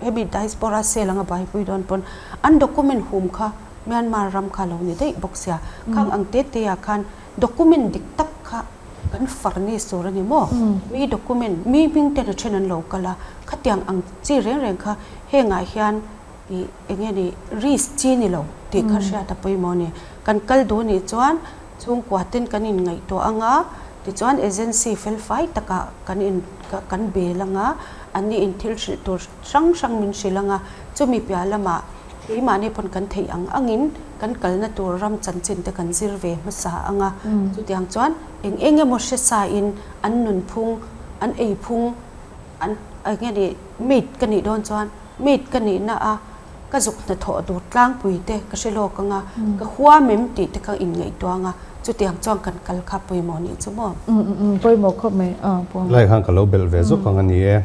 hemi diaspora cell anga buaipui dawn pawn an document hum kha Myanmar ram kha lo ni daih bawk sia, khang ang te te ah khan document dik tak kha kan furnish tur a ni maw? Mi document, mi hming ten a then an lo kal a, khatiang ang chi reng reng kha hengah hian ih eng nge ni risk chi ni lo tih kha hriat a pawimawh a ni. Kan kal duh nih chuan chhungkua ten kan inngaihtuah ang a, tichuan agency fel fai takah kan in kan bel ang a, anni in thil hrilh tur hrang hrang min hrilh ang a, chumi piah lamah Keimahni pawn kan theih ang angin kan kalna tur ram chanchin te kan zir ve hmasa ang a, chutiang chuan eng eng emaw hre sain an nunphung, an eiphung, an eng nge ni maid ka nih dawn chuan maid ka nihna a ka zuk hnathawh tur tlangpui te ka hre lawk ang a, ka huam em tih te ka inngaihtuah ang a, chutiang chuan kan kal kha pawimawh nih chu maw? Pawimawh khawp mai a. Lai khan ka lo belh ve zawk ang a ni e.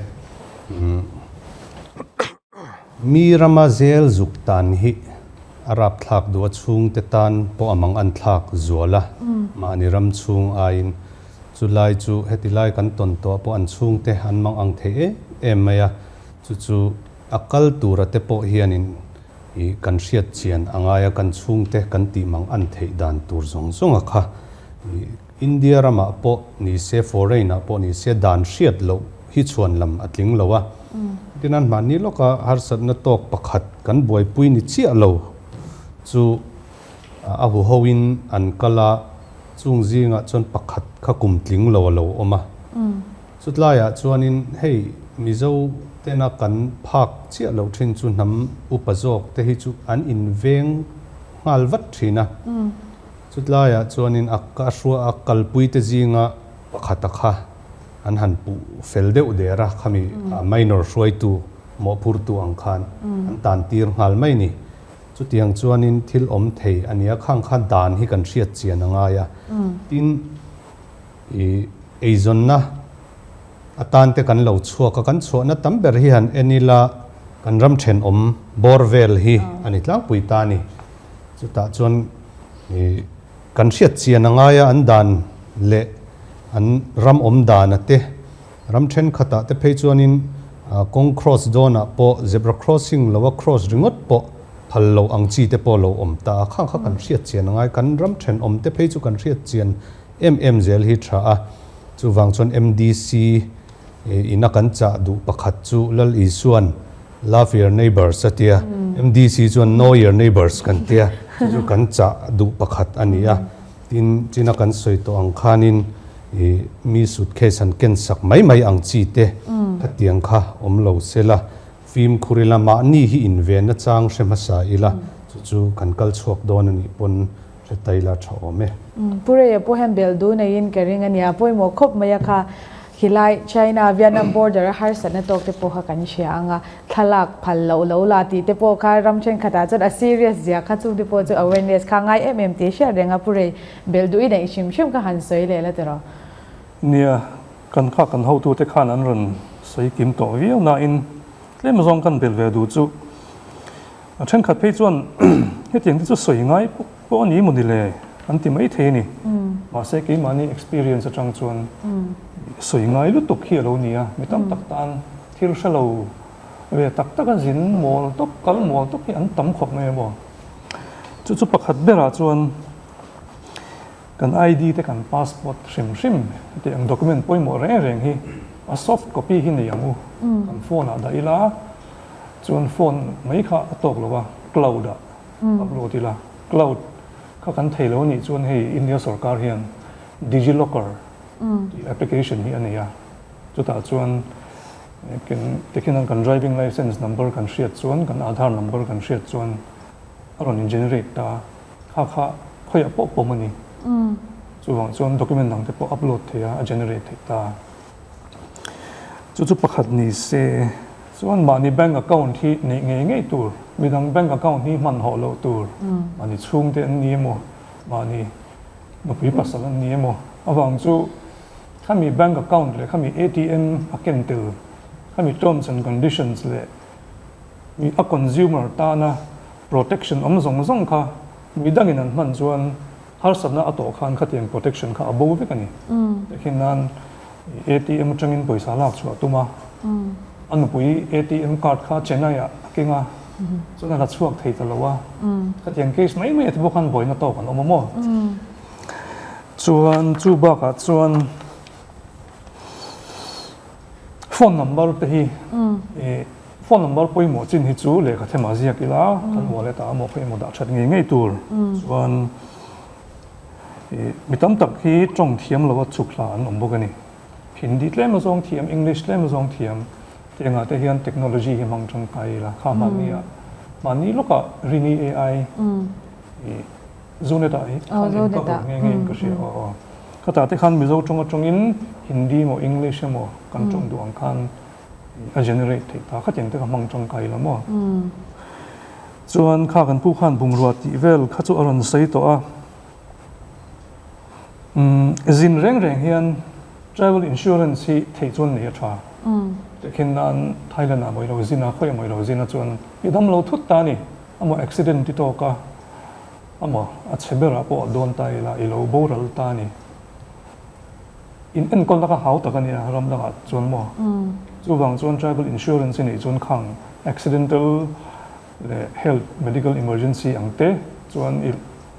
Mi rama zel zuk tan hi a rapthlak duh a chhungte tan pawh a mang an thlak zual a, mahni ram chhung aiin chu lai chu heti lai kan tawn tawh pawh an chhungte an mang ang thei em em mai a, chu chu a kal tura te pawh hianin ih kan hriat chian a ngai a, kan chhungte kan tih mang an theih dan tur zawng zawng a kha ih India ramah pawh ni se foreign ah pawh ni se dan hriat loh hi chhuan lam a tling lo a. Tin an mahni lawka harsatna tawk pakhat kan buaipui ni chiah lo chu a huho in an kal a, chung zingah chuan pakhat kha kum tling lo a lo awm a. Chutlaiah chuanin hei Mizo tena kan phak chiah loh thin chu hnam upa zawk te hi chu an inveng nghal vat thin a. Chutlaiah chuanin a ka hrua a kalpui te zinga pakhata kha an han puh fel deuh der a, khami minor hruaitu mawhphurtu ang khan an tan tir nghal mai ni. Chutiang chuanin thil awm thei a nia, khang kha dan hi kan hriat chian a ngai a. Tin, i eizawnna atan te kan lo chhuak a, kan chhuahna tam ber hi han en ila kan ram thenawm bawr vel hi a ni tlangpui ta a ni. Chutah chuan i kan hriat chian a ngai a, an dan leh an ram awm dana te, Ram thenkhatah te phei chuanin kawng cross dawnah pawh zebra crossing loa cross ringawt pawh phal lo ang chi te pawh lo awm ta a, khang kha kan hriat chian a ngai. Kan ram thenawm te phei chu kan hriat chian em em zel hi tha a, chuvang chuan MDC ina kan chah duh pakhat chu Lal Isuan Love your neighbours a tia, MDC chuan Know your neighbours kan tia, chu chu kan chah duh pakhat a ni a. Tin, china kan sawi tawh ang khanin i mi suitcase han ken sak mai mai ang chi te khatiang kha awm lo se la, fimkhur ila mahni hi invenna chang hre hmasa ila chu chu kan kal chhuak dawn a nih pawn hre ta ila tha awm e. Pu Reia pawh hian bel du neiin ka ring a nia, pawimawh khawp mai a kha khilai China Vietnam border a harsatna tawk te pawh kha kan hria ang a, Thlalak phal loh lo la tih te pawh kha ram thenkhatah chuan a serious zia kha chung te pawh chu awareness kha ngai em em tih hriat reng a pu rei belh duh i neih hrim hrim kha han sawi leh la tiraw. Nia, kan kha kan hotute khan an rawn sawi kim tawh viau nain tlem zawng kan belh ve duh chu a thenkhat phei chuan hetiang te chu sawi ngai pawh a ni maw ni le an ti mai thei a ni. Mahse keimahni experience atang chuan sawi ngai lutuk hi a lo ni a, mi tam tak tan Thil hre lo ve tak tak a zin mawl tawp, kal mawl tawp hi an tam khawp mai a maw. Chu chu pakhat berah chuan kan ID te kan passport hrim hrim tih ang document pawimawh reng reng hi a soft copy hi nei ang u. Kan phone ah dah ila chuan phone mai kha a tawk lo a, cloud ah upload ila. Cloud kha kan thei lo a nih chuan hei India sorkar hian DigiLocker tih application hi a nei a. Chutah chuan tikhian kan driving licence number kan hriat chuan, kan Aadhaar number kan hriat chuan a rawn in generate ta a, kha kha khawiah pawh pawm a ni. Chuvang chuan document dang te pawh upload thei a, a generate theih ta a. Chu chu pakhat ni se, chuan mahni bank account hi neih ngei ngei tur, midang bank account hi hman hawh loh tur, mahni chhungte an ni emaw, mahni nupui pasal an ni emaw avang chu Khami bank account leh khami ATM a ken tel, khami terms and conditions leh mi a consumer tana protection awm zawng zawng kha midangin an hman chuan harsatna a tawh khan khatiang protection kha a bo vek a ni. Tehkhin nan ATM atangin pawisa lak chhuah tum a, a nupui ATM card kha Chennai ah a keng a, chuan a la chhuak thei ta lo a, khatiang case mai mai a ti bawk khan buaina tawk an awm a maw? Chuan chu bakah chuan phone number te hi phone number pawimawh chin hi chu lehkha themah ziak ila kan wallet ah emaw khaw emaw dah that ngei ngei tur chuan mi tam tak hi tawng thiam lo a chhuk hla an awm bawk a ni. Hindi tlem azawng thiam, English tlem azawng thiam tiangah te hian technology hi hmang tangkai ila kha mahni ah mahni lawkah Rini AI Zonet ah hi khan in cover nghe nghe in ka hria aw aw. Khatah te khan Mizo tawng atangin Hindi emaw English emaw kan tawng duh ang khan a generate theih ta khatiang te kha hmang tangkai la maw. Chuan kha kan pu khan bungrua tih vel kha chu a rawn sawi tawh a. Zin reng reng hian travel insurance hi theih chuan nei a tha. Tehkhin nan Thailand ah mawi lo zin a, khawiah mawi lo zin a chuan i dam lo thut ta a ni. Amaw accident ti tawk a, amaw a chhe berah pawh a dawn ta ila i lo boral ta a ni. In enkawl laka hau tak a nia ram dangah chuan maw. Chuvang chuan travel insurance i neih chuan khang accidental leh health medical emergency ang te chuan i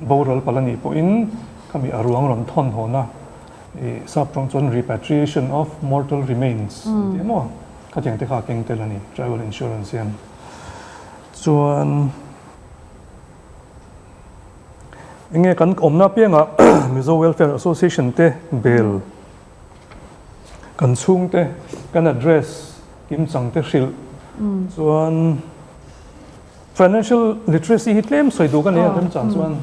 boral palh a nih pawhin khami a ruang rawn thawn hawna i sap tawng chuan repatriation of mortal remains an ti a maw. Khatiang te kha a keng tel a ni travel insurance hian. Chuan enge kan awmna apiangah Mizo Welfare Association te bel kan chhungte kan address kimchang te hrilh chuan financial literacy hi tlem sawi duh ka nei a remchang chuan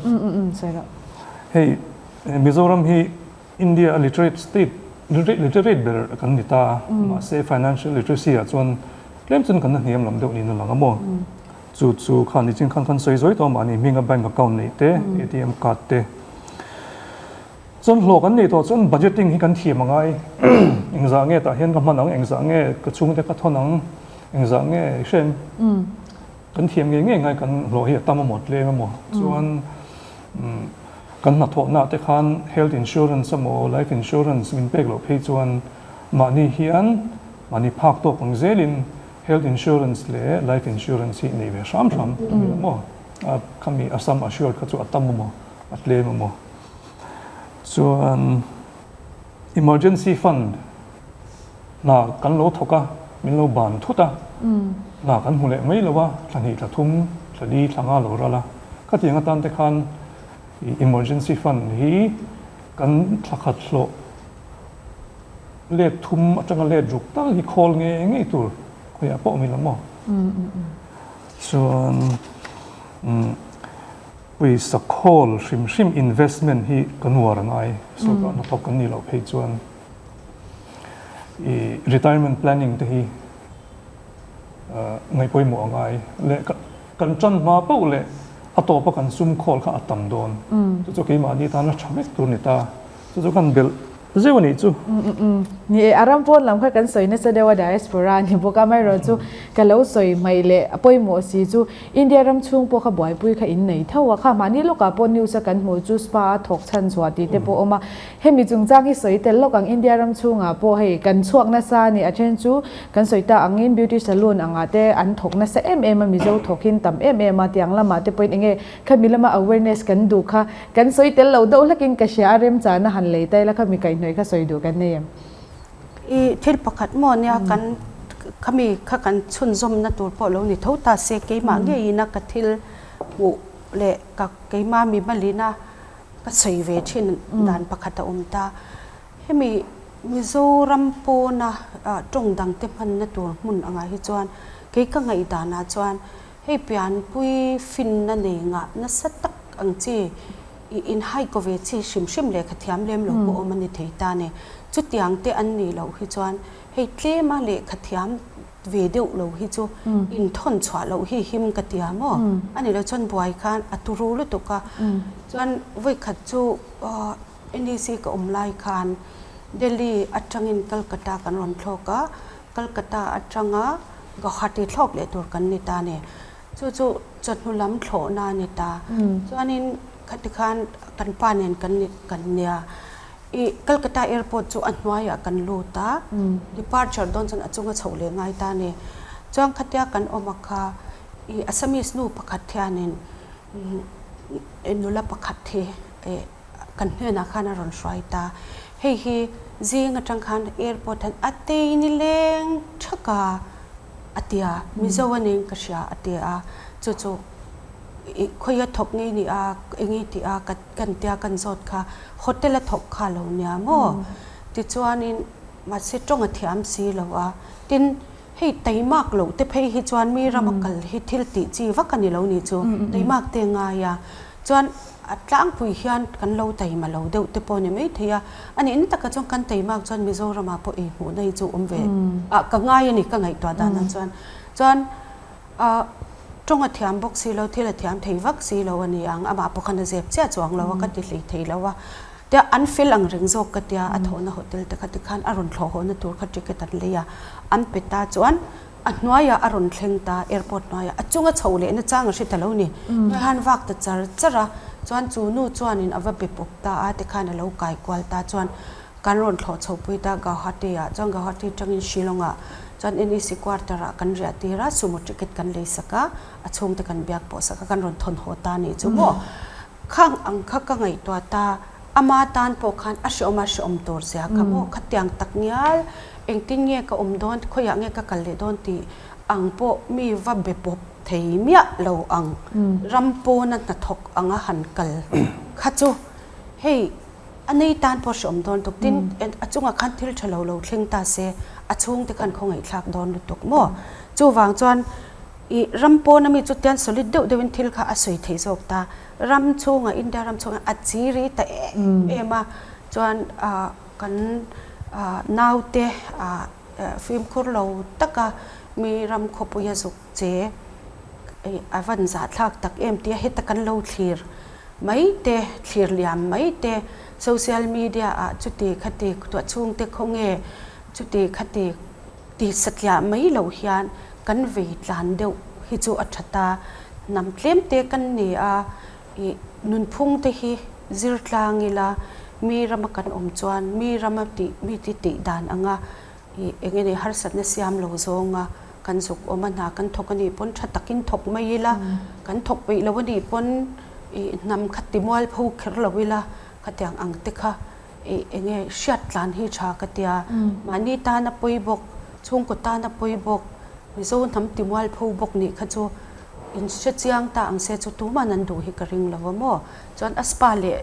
hei Mizoram hi India a literate state literate ber kan ni ta a mahse financial literacy ah chuan. Tlem chuan kan la hniam lam deuh niin a lang a maw? Chu chu khan nichin khan kan sawi zawi tawh a mahni hminga bank account neih te, ATM card te. Chuan hlawh kan neih tawh chuan budgeting hi kan thiam a ngai. Engzah nge tah hian ka hman ang, engzah nge ka chhungte ka thawn ang, engzah nge i hrem. Kan thiam ngei ngei ngai kan hlawh hi a tam emaw tlem emaw chuan kan hnathawhna te khan health insurance emaw life insurance min pek loh phei chuan mahni hian mahni phak tawk ang zelin health insurance leh life insurance hi nei ve hram hram a ni lo maw? Khami a sum assured kha chu a tam emaw a tlem emaw chuan emergency fund Hna kan lo thawk a, min lo ban thut a, hna kan hmu leh mai lo a, thla hnih, thla thum, thla li, thla nga lo ral a. Khatiang atan te khan i emergency fund hi kan thla khat hlawh let thum atanga let ruk tal hi khawl ngei ngei tur khawiah pawh awm ila maw? Chuan pawisa khawl hrim hrim investment hi kan uar a ngai, sawrkar hnathawk kan nih loh phei chuan. I retirement planning te hi ngaih pawimawh a ngai leh kan tan hma poh leh a tawpa kan sum khawl kha a tam dawn. Chu chu keimahni tana tha vek tur ni ta. Chu chu kan belh zeuh a nih chu. Ni e, a ram pawn lam kha kan sawi nasa deuh a diaspora a ni bawk a, amaherawh chu ka lo sawi hmaih leh a pawimawh si chu India ram chhung pawh kha buaipui kha in nei tho a, kha mahni lawkah pawh news a kan hmuh chu spa a thawk chhan chhuah tih te pawh a awm a. Hemi chungchang hi sawi tel lawk ang India ram chhungah pawh hei kan chhuak nasa a ni, a then chu kan sawi ta angin beauty salon angah te an thawk nasa em em a, Mizo thawk hin tam em em a, tiang lamah te pawhin enge khami lama awareness kan duh kha kan sawi tel lo deuh hlakin ka hria a, remchana han lei ta ila khami kaihhnawih kha sawi duh kan nei em? I thil pakhat maw nia kan khami kha kan chhunzawmna tur pawh lo ni tho ta se keimah ngeiin a ka thil hmuh leh ka keimah mi malina Ka sawi ve thin dan pakhat a awm ta. Hemi Mizoram pawna tawng dangte hmanna tur hmun angah hi chuan kei ka ngaihdanah chuan hei pianpui finna nei ngah nasa tak ang chi i inhai kaw ve chi hrim hrim lehkha thiam lem lo pawh awm a ni thei ta ni. Chutiang te an nih loh hi chuan hei tlema lehkha thiam ve deuh lo hi chu inthawn chhuah loh hi him ka tia maw? A ni lo chuan buai khan a turu lutuk a, chuan vawikhat chu NEC ka awm lai khan Delhi atangin Calcutta kan rawn thlawk a, Calcutta atanga Guwahati thlawk leh tur kan ni ta ni. Chu chu chawhnu lam thlawhna a ni ta. Chuanin khati khan kan pa nen kan kan nia. I Calcutta airport chu a hnuaiah kan lut a, departure dawn chuan a chunga chhoh leh ngai ta a ni. Chuan khatia kan awm a kha i Assamese nu pakhat hianin nula pakhat hi kan hnenah khan a rawn hruai ta. Hei hi zing atang khan airport hian a tei ni leng thak a a ti a, Mizo a ning ka hria a ti a, chu chu i khawia thawk ngei ni a eng i tih a ka Kan tia kan zawt kha hotel a thawk kha lo nia maw? Tichuanin mahse tawng a thiam si lo a, tin hei taimak loh te phei hi chuan mi rama kal hi thil tih chi vak a ni lo ni chu, taimak te ngai a, chuan a tlangpui hian kan lo taima lo deuh te pawh a ni maithei a, a nih na takah chuan kan taimak chuan Mizoramah pawh ei hmuhna hi chu awm ve ah ka ngai a ni ka ngaihtuah danah chuan, chuan A tawng a thiam bawk si lo, thil a thiam thei vak si lo a ni ang, amah pawh khan a zep chiah chuang lo a, ka ti hlei thei lo a. Tia an fel ang reng zawk ka tia, a thawhna hotel te kha tikhan a rawn thlawh hawhna tur kha ticket an lei a, an pe ta chuan a hnuaiah a rawn thleng ta, airport hnuaiah a chunga chhoh lehna chang a hre ta lo ni, hnuai han vak ta char char a, chuan chu nu chuanin a va be pawp ta a, tikhan a lo kai kual ta chuan Kan rawn thlawh chhohpui ta Gauhati ah chuan Gauhati tangin Shillong ah chuan NEC quarter ah kan riah tir a, sumo ticket kan lei sak a, a chhungte kan biak pawh sak a, kan rawn thawn haw ta nih chu maw. Khang ang kha ka ngaihtuah ta, ama tan pawh khan a hreawm a hreawm tur zia kha maw, khatiang tak ngial engtin nge ka awm dawn, khawiah nge ka kal leh dawn tih ang pawh mi va be pawp thei miah lo ang, ram pawna hnathawk anga han kal kha chu hei A nei tan pawh hreawm dawn lutuk. Tin, a chungah khan thil tha lo lo thleng ta se, a chhungte khan khawngaihthlak dawn lutuk maw? Chuvang chuan i ram pawna mi chu tian solid deuh deuhin thil kha a sawi thei zawk ta. Ram chhungah, India ram chhungah a chiri ta em em a, chuan kan naute fimkhur lo taka. Mi ram khawpui a zuk che a van zahthlak tak em tia heta kan lo thlir mai te, thlir liam mai te, social media ah chuti khati tuah chhungte khawnge chuti khati ti satliah mai lo hian kan vei tlan deuh hi chu a tha ta. Hnam tlem te kan ni a, ih nunphung te hi zir tlang ila mi rama kan awm chuan mi rama tih mi ti tih dan anga Ih, eng nge harsatna siam lo zawnga kan zuk awm a, hna kan thawk a nih pawn tha takin thawk mai ila, kan thawk peih lo a nih pawn ih hnam kha ti mual pho kher lo ila, khatiang ang te kha ih eng nge hriat tlan hi tha ka tia. Mahni tana pawi bawk, chhungkaw tana pawi bawk, Mizo hnam ti mual pho bawk nih kha chu in hre chiang ta ang se chu tuman an duh hi ka ring lo a maw. Chuan a spa leh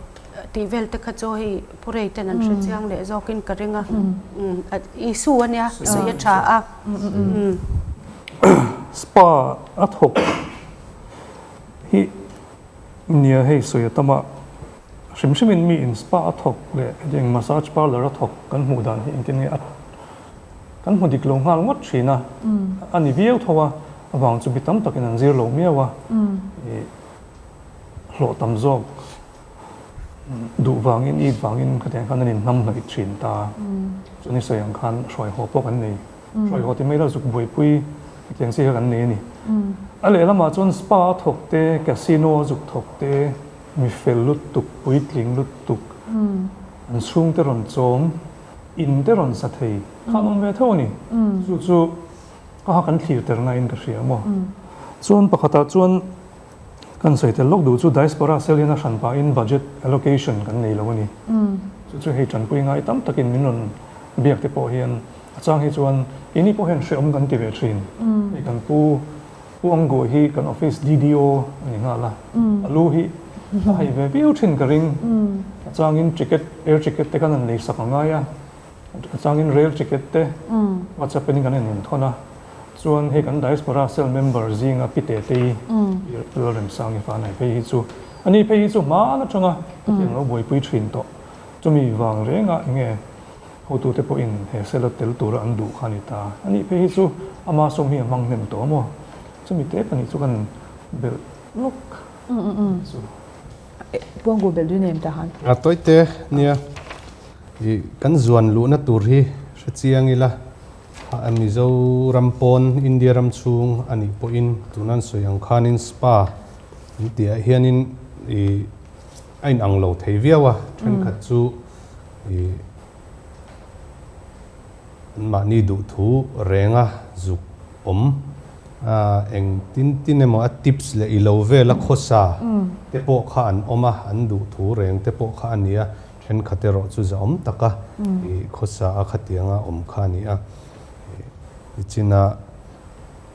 tih vel te kha chu hei Pu Rei ten an hre chiang leh zawkin ka ring a, Isu a nia, sawi a tha a. Spa a thawk hi nia hei sawi a tam a, hrim hrimin mi in spa a thawk leh hetiang massage parlour a thawk kan hmuh dan hi engtin nge a kan hmu dik lo nghal ngawt thin a, a ni viau tho a, avang chu mi tam takin an zir lo miau a. Hlawh tam zawk duh vangin it vangin khatiang khan an inhnam hnawih thin ta. Chuan i sawi ang khan hruai haw pawh kan nei. Hruai haw ti mai la zuk buaipui hetiang chi kha kan nei a ni. A lehlamah chuan spa a thawk te, casino a zuk thawk te, mi fel lutuk, puitling lutuk, an chhungte rawn chawm, in te rawn sa thei kha an awm ve tho a ni. Chu chu a kan thlir ter naiin ka hria maw. Chuan pakhatah chuan Kan sawi tel lawk duh chu Diaspora cell hian a hran pahin budget allocation kan nei lo a ni. Chu chu hei tanpui ngai tam takin min rawn biak te pawh hian a chang hi chuan keini pawh hian hrehawm kan ti ve thin. Hei kan pu Pu Angguah hi kan office DDO a ni nghal a, a lu hi a hai ve viau thin ka ring. A changin ticket, air ticket te khan an lei sak a ngai a. A changin rail ticket te WhatsApp in kan in thawn a, chuan hei kan diaspora cell member zinga Pi Tetei Lalremsangi fanai phei hi chu ani phei hi chu hmaan atanga hetiang lo buaipui thin tawh. Chumi vang rengah enge hotute pawhin he cell a tel tura an duh kha a ni ta. Ani phei hi chu ama sawm hi a hmang hnem tawh a maw? Chumi te pahnih chu kan belh lawk chu. Puangu belh duin em ta han? A tawite nia. I kan zuan luhna tur hi hre chiang ila, Mizoram pawn India ram chhung a nih pawhin tuna an sawi ang khanin spa an tihah hianin i a inang lo thei viau a, thenkhat chu i anmahni duhthu renga zuk awm a, eng tin tin emaw a tips leh i lo vela khawsa te pawh kha an awm a, an duhthu reng te pawh kha a ni a. Thenkhat erawh chu zahawm taka i khawsa a khatianga awm kha a ni a. Nichina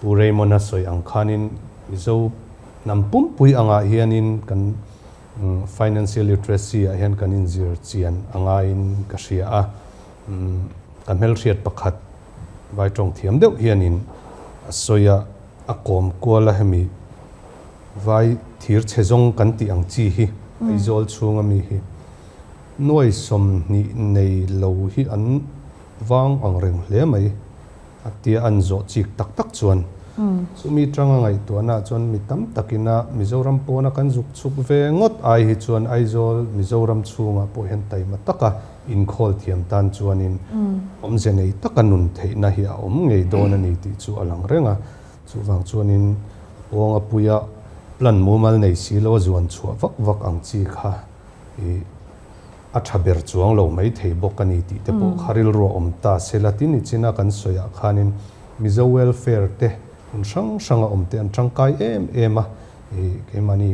Pu Raymond-a sawi ang khanin Mizo hnam pumpui angah hianin kan financial literacy ah hian kan inzir chian a ngaiin ka hria a. Ka hmelhriat pakhat vai tawng thiam deuh hianin a sawi a, a kawm kual a hemi Vai thir chhe zawng kan tih ang chi hi Aizawl chhunga mi hi nuai 20 nei lo hi an vang ang reng hle mai a tia an zawh chik tak tak chuan chumi tanga ngaihtuahna ah chuan mi tam takina Mizoram pawna kan zuk chhuk ve ngawt ai hi chuan Aizawl Mizoram chhungah pawh hian taima taka inkhawl thiam tan chuanin awmze nei taka nun theihna hi a awm ngei dawn a ni tih chu a lang reng a. Chuvang chuanin pawnga puia plan mumal nei si lo a zuan chhuah vak vak ang chi kha i a tha ber chuang lo mai thei bawk a ni tih te pawh kha rilru a awm ta se la. Tin, nichina kan sawiah khanin Mizo welfare te hmun hrang hranga awm te an tangkai em em a, i keimahni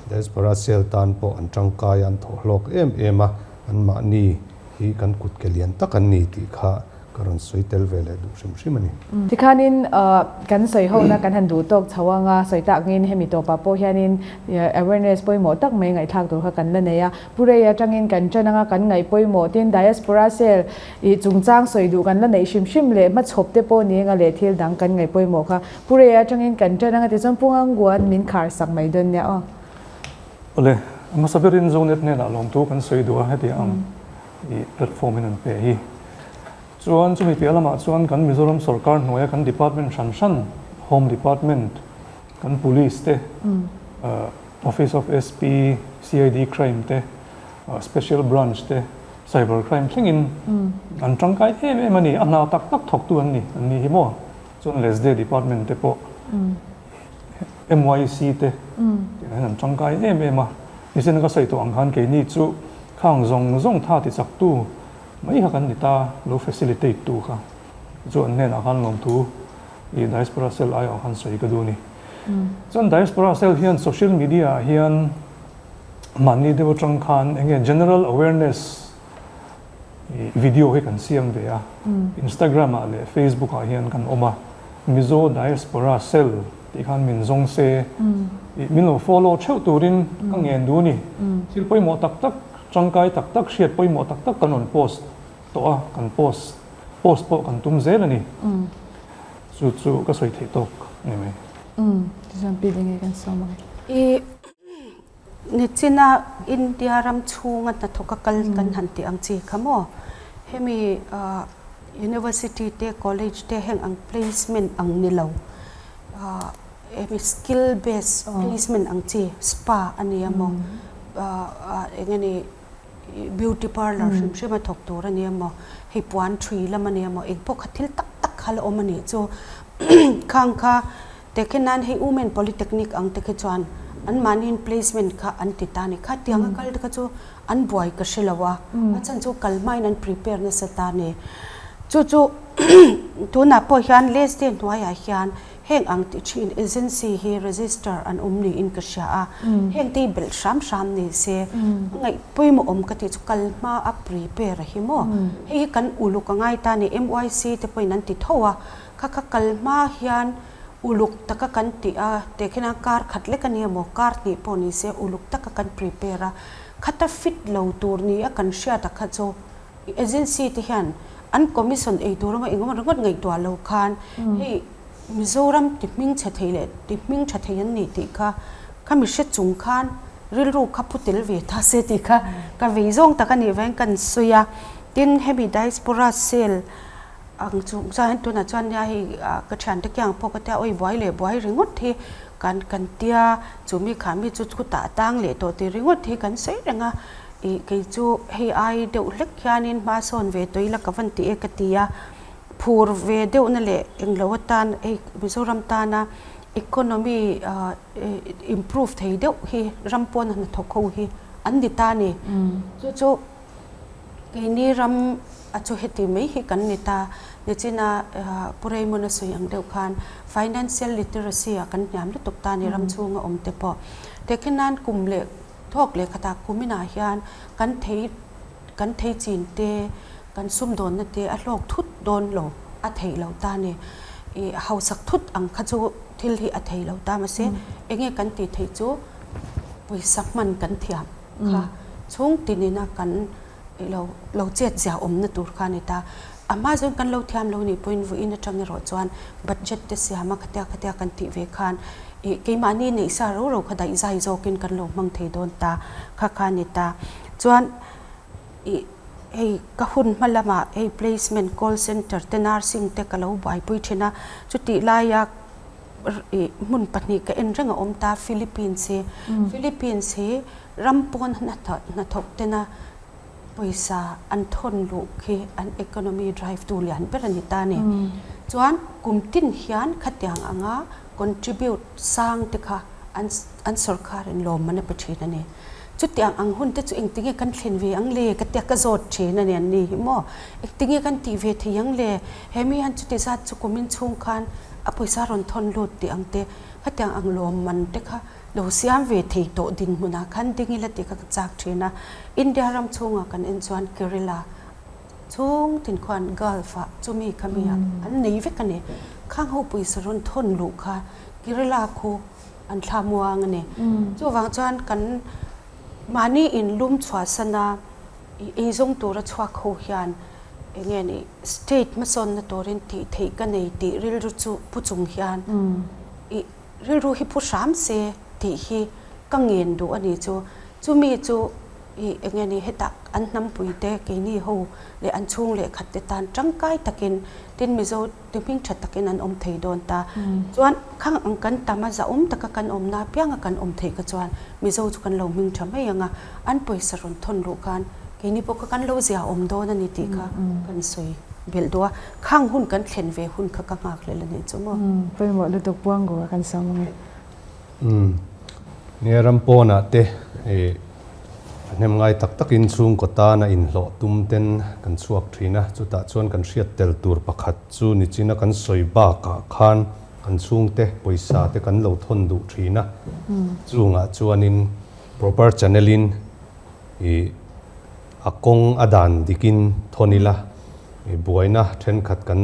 diaspora cell tan pawh an tangkai a, an thawhhlawk em em a, anmahni hi kan kut ke lian tak an ni tih kha Ka rawn sawi tel ve leh duh hrim hrim a ni. Tikhanin kan sawi hona kan han duh tawk chho anga sawi tak angin hemi tawpah pawh hianin awareness pawimawh tak mai ngaihthlak tur kha kan la nei a. Pu Rei atangin kan ṭan anga kan ngaih pawimawh tin diaspora cell ih chungchang sawi duh kan la neih hrim hrim leh hmachhawp te pawh ni anga leh thil dang kan ngaih pawimawh kha Pu Rei atangin kan ṭan anga tichuan Pu Nganguan min khar sak mai dawn nia aw. Awle, a hmasa berin Zonet hnenah lawmtu kan sawi duh a heti ang ih platform in an pe hi. Chuan chumi piah lamah chuan kan Mizoram sorkar hnuaia kan department hran hran, Home Department, kan Police te, Office of SP, CID Crime te, Special Branch te, Cyber Crime thlengin an tangkai em em a ni. A hna tak tak thawktu an ni, an ni hi maw? Chuan LSD Department te pawh, MYC te tih hian an tangkai em em a. Nichina ka sawi tawh ang khan keini chu khang zawng zawng tha ti chaktu mai kha kan ni ta, lo facilitate tu kha chu an hnenah khan lawmthu i Diaspora Cell aiawh khan sawi ka duh a ni. Chuan Diaspora Cell hian social media ah hian mahni deuh atang khan eng nge general awareness video hi kan siam ve a, Instagram ah leh Facebook ah hian kan awm a, Mizo Diaspora Cell tih khan min zawng se, min lo follow theuh turin ka ngen duh a ni. Thil pawimawh tak tak, tangkai tak tak, hriat pawimawh tak tak kan rawn post tawh a, kan post post pawh kan tum zel a ni. Chu chu ka sawi theih tawk a ni mai. Tichuan Pi Denge kan sawm ang e. Nichina India ram chhunga hnathawka kal kan han tih ang chi kha maw? Hemi University te, College te heng ang placement ang ni lo, hemi skill based placement ang chi spa a nia maw, eng nge ni beauty parlour hrim hrim a thawk tur a nia maw, hei puan thui lam a nia maw, eng pawh kha thil tak tak kha la awm a nih chu khang kha Tehkhin nan hei Women Polytechnic ang te khi chuan anmahniin placement kha an ti ta a ni. Khatiang a kal te kha chu an buai ka hre lo a, a chhan chu kal hmain an prepare nasa ta a ni. Chu chu tunah pawh hian LESDE hnuaiah hian heng ang ti thin agency hi register an awm niin ka hria a, heng te hi belh hram hram ni se a ngaih pawimawh awm ka tih chu kal hma a prepare a hi maw. Hei hi kan uluk a ngai ta a ni, MYC te pawhin an ti tho a, Kha kha kal hma hian uluk taka kan tih a, tehkhin a kar khat lek a nia maw, kar hnih pawh ni se uluk taka kan prepare a, khata fit lo tur ni a kan hriat a kha chu agency te hian an commission ei tur emaw engemaw ringawt ngaihtuah lo khan hei Mizoram ti hming chhe thei leh ti hming tha thei an ni tih kha kha mi hre chung khan rilru kha pu tel ve ta se tih kha ka vei zawng tak a nih vangin kan sawi a, tin hemi diaspora cell Ang chu chuan tunah chuan nia hei ka thiante kiang pawh ka tia awi buai leh buai ringawt hi kan kan tia chumi kha mi chu khutah a tang leh tawh tih ringawt hi kan sawi reng a ih kei chu hei ai deuh hlek hianin hma sawn ve tawh ila ka van ti e ka ti a phur ve deuhna leh englo atan hei Mizoram tana economy improve thei deuh hi ram pawn hnathawk ho hi an ni ta a ni chu chu. Keini ram a chu heti mai hi kan ni ta. Nichina Pu Raymond a sawi ang deuh khan financial literacy ah kan hniam lutuk ta ni ram chhunga awm te pawh. Tehkhin nan kum leh thawk leh khatah kuminah hian kan thei kan thei chin te kan sumdawnna te a hlawk thut dawn lo a theih lo ta ni. Ih hausak thut ang kha chu thil hi a thei lo ta mahse enge kan tih theih chu pawisa hman kan thiam. kha chhung tinina kan lo lo chet zia awmna tur kha a ni ta. A hma zawng kan lo thiam lo nih pawhin vawiin atang erawh chuan budget te siam a khatia khatia kan tih ve khan ih keimahni neih sa ro ro kha daih zai zawkin kan lo hmang thei dawn ta kha kha a ni ta. Chuan ih hei ka hun hma lamah hei placement call center te nursing te ka lo buaipui thin a, chutih laia ih hmun pahnih ka en reng a awm ta Philippines hi Philippines hi ram pawn hnathawk tena pawisa an thawn luh khi an economy drive tu lian ber a ni ta a ni chuan kum tin hian khatiang anga contribute sang te kha an an sorkar in lawm man a pe thin a ni chutiang ang hun te chu engtinge kan thlen ve ang le ka tia ka zawt thin a ni an ni hi maw engtinge kan tih ve thei ang le he mi hian chuti zat chu kumin chhung khan a pawisa rawn thawn lut tih ang te, khatiang ang lawm man te kha lo siam ve thei tawh dinhmunah khan ding ila tih kha ka chak thin a. India ram chhungah kan en chuan Kerala chhung tin khuan Gulf ah chumi kha mi ah an nei vek a ni. Khang ho pawisa rawn thawn luh kha Kerala khu an thla muang a ni. Chuvang chuan kan mahni in lum chhuahsan a eizawng tura chhuak ho hian eng nge ni state hmasawnna turin tih theih ka nei tih rilru chu pu chung hian ih rilru hi phu hram se tih hi ka ngen duh a ni chu. Chumi chu. I enge ni hetah an hnampui te keini ho leh an chhung leh khat te tan tangkai takin tin Mizo te hming tha takin an awm thei dawn ta. Chuan khang ang kan tam a zahawm taka kan awmna apianga kan awm theih kha chuan Mizo chu kan lo hming tha mai ang a, an pawisa rawn thawn luh khan keini pawh kha kan lo zia awm dawn a ni tih kha kan sawi belh duh a, khang hun kan thlen ve hun kha ka nghak hlel a nih chu maw. Pawimawh lutuk Buangua kan sawm ang e. Umm. Nia ram pawnah te ih a hnem ngai tak takin chhungkaw tana inhlawh tum ten kan chhuak thin a, chutah chuan kan hriat tel tur pakhat chu nichina kan sawi bakah khan kan chhungte pawisa te kan lo thawn duh thin a, chungah chuanin proper channel in ih a kawng a dan dikin thawn ila ih buaina thenkhat kan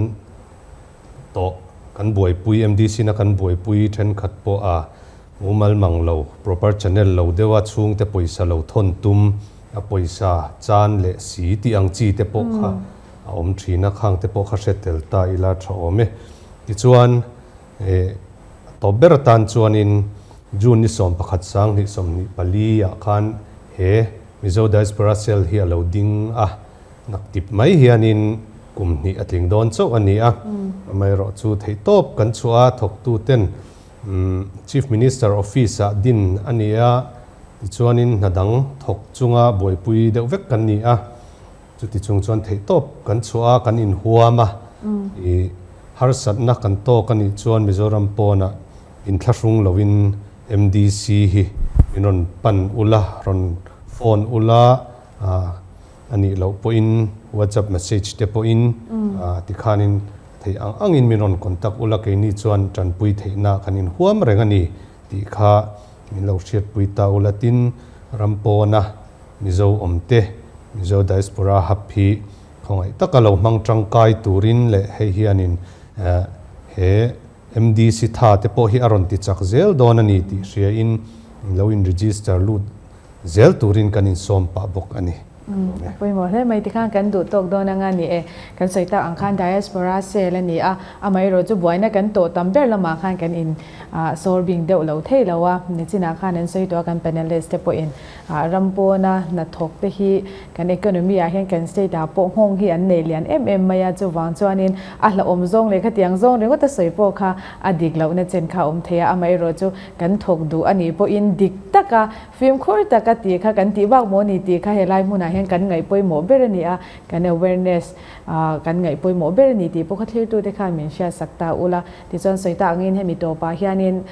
tawh kan buaipui MDC na kan buaipui thenkhat pawh a mumal mang lo proper channel lo deuha chhungte pawisa lo thawn tum a pawisa chan leh si tih ang chi te pawh kha a awm thin a khang te pawh kha hre tel ta ila tha awm e. Tichuan eh a tawp ber atan chuanin June ni 11 sanghnih 24 ah khan he Mizo Diaspora Cell hi a lo ding a. Naktip mai hianin kum hnih a tling dawn chauh a ni a, amaherawh chu theihtawp kan chhuah a, thawktuten Chief Minister Office-ah din a ni a, tichuanin hna dang thawk chunga buaipui deuh vek kan ni a, chuti chung chuan theihtawp kan chhuah a, kan inhuam a, ih harsatna kan tawk a nih chuan Mizoram pawnah inthlahrung loin MDC hi min rawn pan ula, rawn phone ula, A nih loh pawhin WhatsApp message te pawhin tikhanin theih ang angin min rawn contact ula keini chuan tanpui theihna kan inhuam reng a ni tih kha min lo hriatpui ta ula tin ram pawna Mizo awmte Mizo Diaspora Hub hi khawngaih taka lo hmang tangkai turin leh hei hianin he MDC tha te pawh hi a rawn ti chak zel dawn a ni tih hriain lo in register lut zel turin kan insawm pah bawk a ni. A pawimawh hle mai tikhan kan duh tawk dawn anga ni e. Kan sawi tak ang khan Diaspora Cell a ni a, amaherawh chu buaina kan tawh tam ber lamah khan kan in sawr bing deuh lo thei lo a. Nichinah khan an sawi tawh a kan panelist te pawhin ram pawna hnathawk te hi kan economy ah hian kan state ah pawh nghawng hi an nei lian em em mai a, chuvang chuanin a hlauhawm zawng leh khatiang zawng ringawt a sawi pawh kha a dik lohna chen kha a awm thei a, amaherawh chu kan thawk duh a nih pawhin dik taka Fimkhur taka tih kha kan tih bak maw ni tih kha helai hmunah hian kan ngaih pawimawh ber a ni a, kan awareness kan ngaih pawimawh ber a ni tih pawh kha thlirtute khan min hriatsak ta ula. Tichuan sawi tak angin hemi tawpah hianin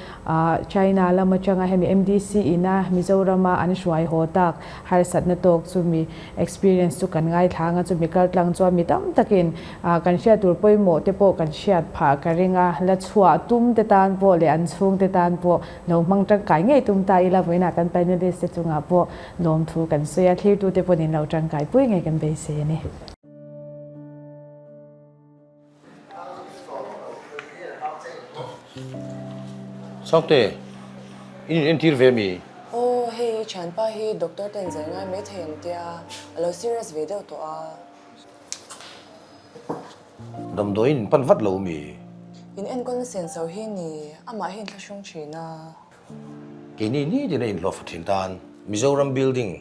China lam atanga hemi MDC ina Mizorama an hruai haw tak harsatna tawk chumi experience chu kan ngaithla anga chumi kaltlang chuan mi tam takin kan hriat tur pawimawh te pawh kan hriat phah ka ring a, la chhuah tum te tan pawh leh an chhungte tan pawh Lo hmang tangkai ngei tum ta ila vawiinah kan panelist te chungah pawh lawmthu kan sawi a, thlirtute pawhin lo tangkai pui ngei kan beisei a ni. Sangte, in in entir ve mi? Aw, hei i thianpa hi doctor ten zai ngai mai thei ang tia, a lo serious ve deuh tawh a. Damdawiin in pan vat lo mi? In enkawlna senso hi ni, amah hi inthlahrung thin a. Keini nitin a inhlawhfa thin tan Mizoram Building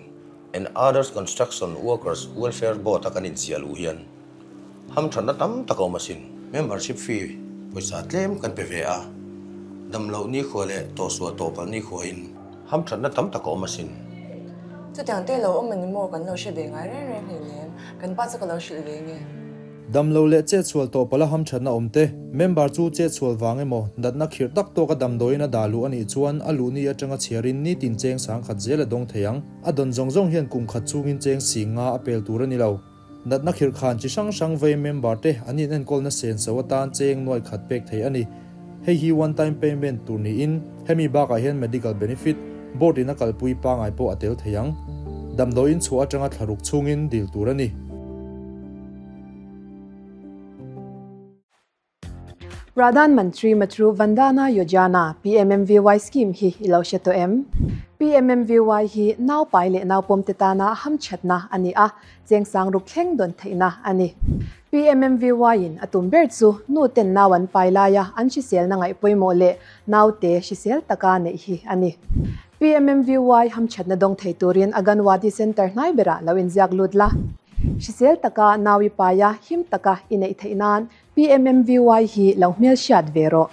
and Others Construction Workers Welfare Board a kan inziah luh hian hamthatna tam tak a awm asin. Membership fee pawisa tlem kan pe ve a, damloh nikhua leh tawhsuah tawhpalh nikhuain hamthatna tam tak a awm asin. Chutiang te lo awm a ni maw kan lo hre ve ngai reng reng hleinem, kan pa chu ka lo hrilh ve nge. Damlo leh chetsual tawh pala hamthatna awm te, member chu chetsual vang emaw, natna khirh tak tawka damdawiin a dah luh a nih chuan a luh ni atanga chhiarin nitin cheng sangkhat zel a dawng thei ang. A dawn zawng zawng hian kum khat chungin cheng sing nga a pel tur a ni lo. Natna khirh khan chi hrang hrang vei member te an inenkawlna senso atan cheng nuai khat pek thei a ni. Hei hi one time payment tur niin hemi bakah hian medical benefit, board in a kalpui pangai pawh a tel thei ang. Damdawiin chhuah atanga thlaruk chhungin dil tur a ni. Pradhan Mantri Matru Vandana Yojana, PMMVY, scheme hi i lo hre tawh em? PMMVY hi nau pai leh nau pawm te tana hamthatna a ni a, cheng sang ruk thleng dawn theihna a ni. PMMVY in a tum ber chu nu ten nau an pai laia an hriselna ngaih pawimawh leh naute hrisel taka neih hi a ni. PMMVY hamthatna dawng thei turin Aganwadi Centre hnai berah lo inziak lut la. Hrisel taka nau i paia him taka i neih theih nan PMMVY hi lo hmelhriat ve rawh.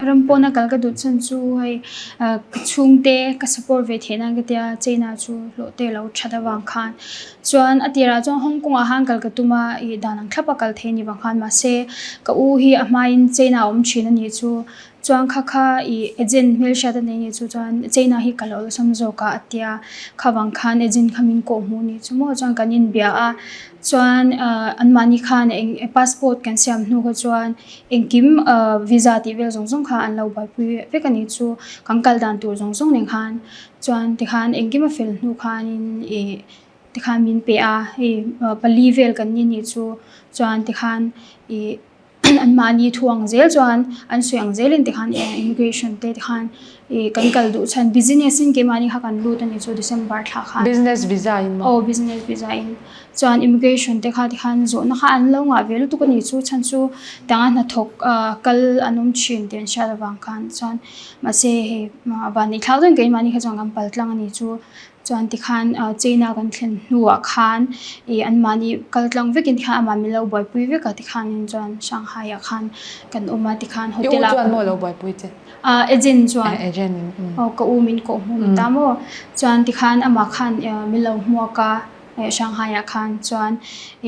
Ram pawna kal ka duh chhan chu hei ka chhungte ka support ve theih nan ka tia China chu hlawh te lo that avang khan chuan a tirah chuan Hong Kong ah khan kal ka tum a ih dan ang thlap a kal thei a ni vang khan mahse ka u hi a hmain China a awm thin a nih chu chuan kha kha ih agent hmelhriat a nei a nih chu chuan China hi kal awlsam zawk a a tia khavang khan agent kha min kawh hmuh a nih chu maw chuan kan inbia a chuan ah anmahni khan eng passport kan siam hnu kha chuan. Engkim visa tih vel zawng zawng kha an lo buaipui vek a nih chu kan kal dan tur zawng zawng nen khan chuan tikhan engkim a fel hnu khanin ih tikhan min pe a hei pali vel kan ni nih chu chuan tikhan ih anmahni thu ang zel chuan an sawi ang zelin tikhan immigration te tikhan. I kan kal duh chhan business in keimahni kha kan lut a ni chu December thla khan. Business visa in maw? Aw business visa in. Chuan immigration te kha tikhan zawhna kha an lo ngah ve lutuk a ni chu chhan chu tanga hnathawk kal an awm thin tih an hriat avang khan chuan mahse hei vanneih thlak dawn keimahni kha chuan kan pal tlang a ni chu. Chuan tikhan China kan thlen hnuah khan ih anmahni kal tlang vekin tikhan amah min lo buaipui vek a tikhanin chuan Shanghai ah khan kan awm a tikhan hotel ah. I u chuan maw lo buaipui che? Ah agent chuan. Agent in um. Aw ka u min kawh hmu ni ta maw. Chuan tikhan amah khan min lo hmuak a Shanghai ah khan chuan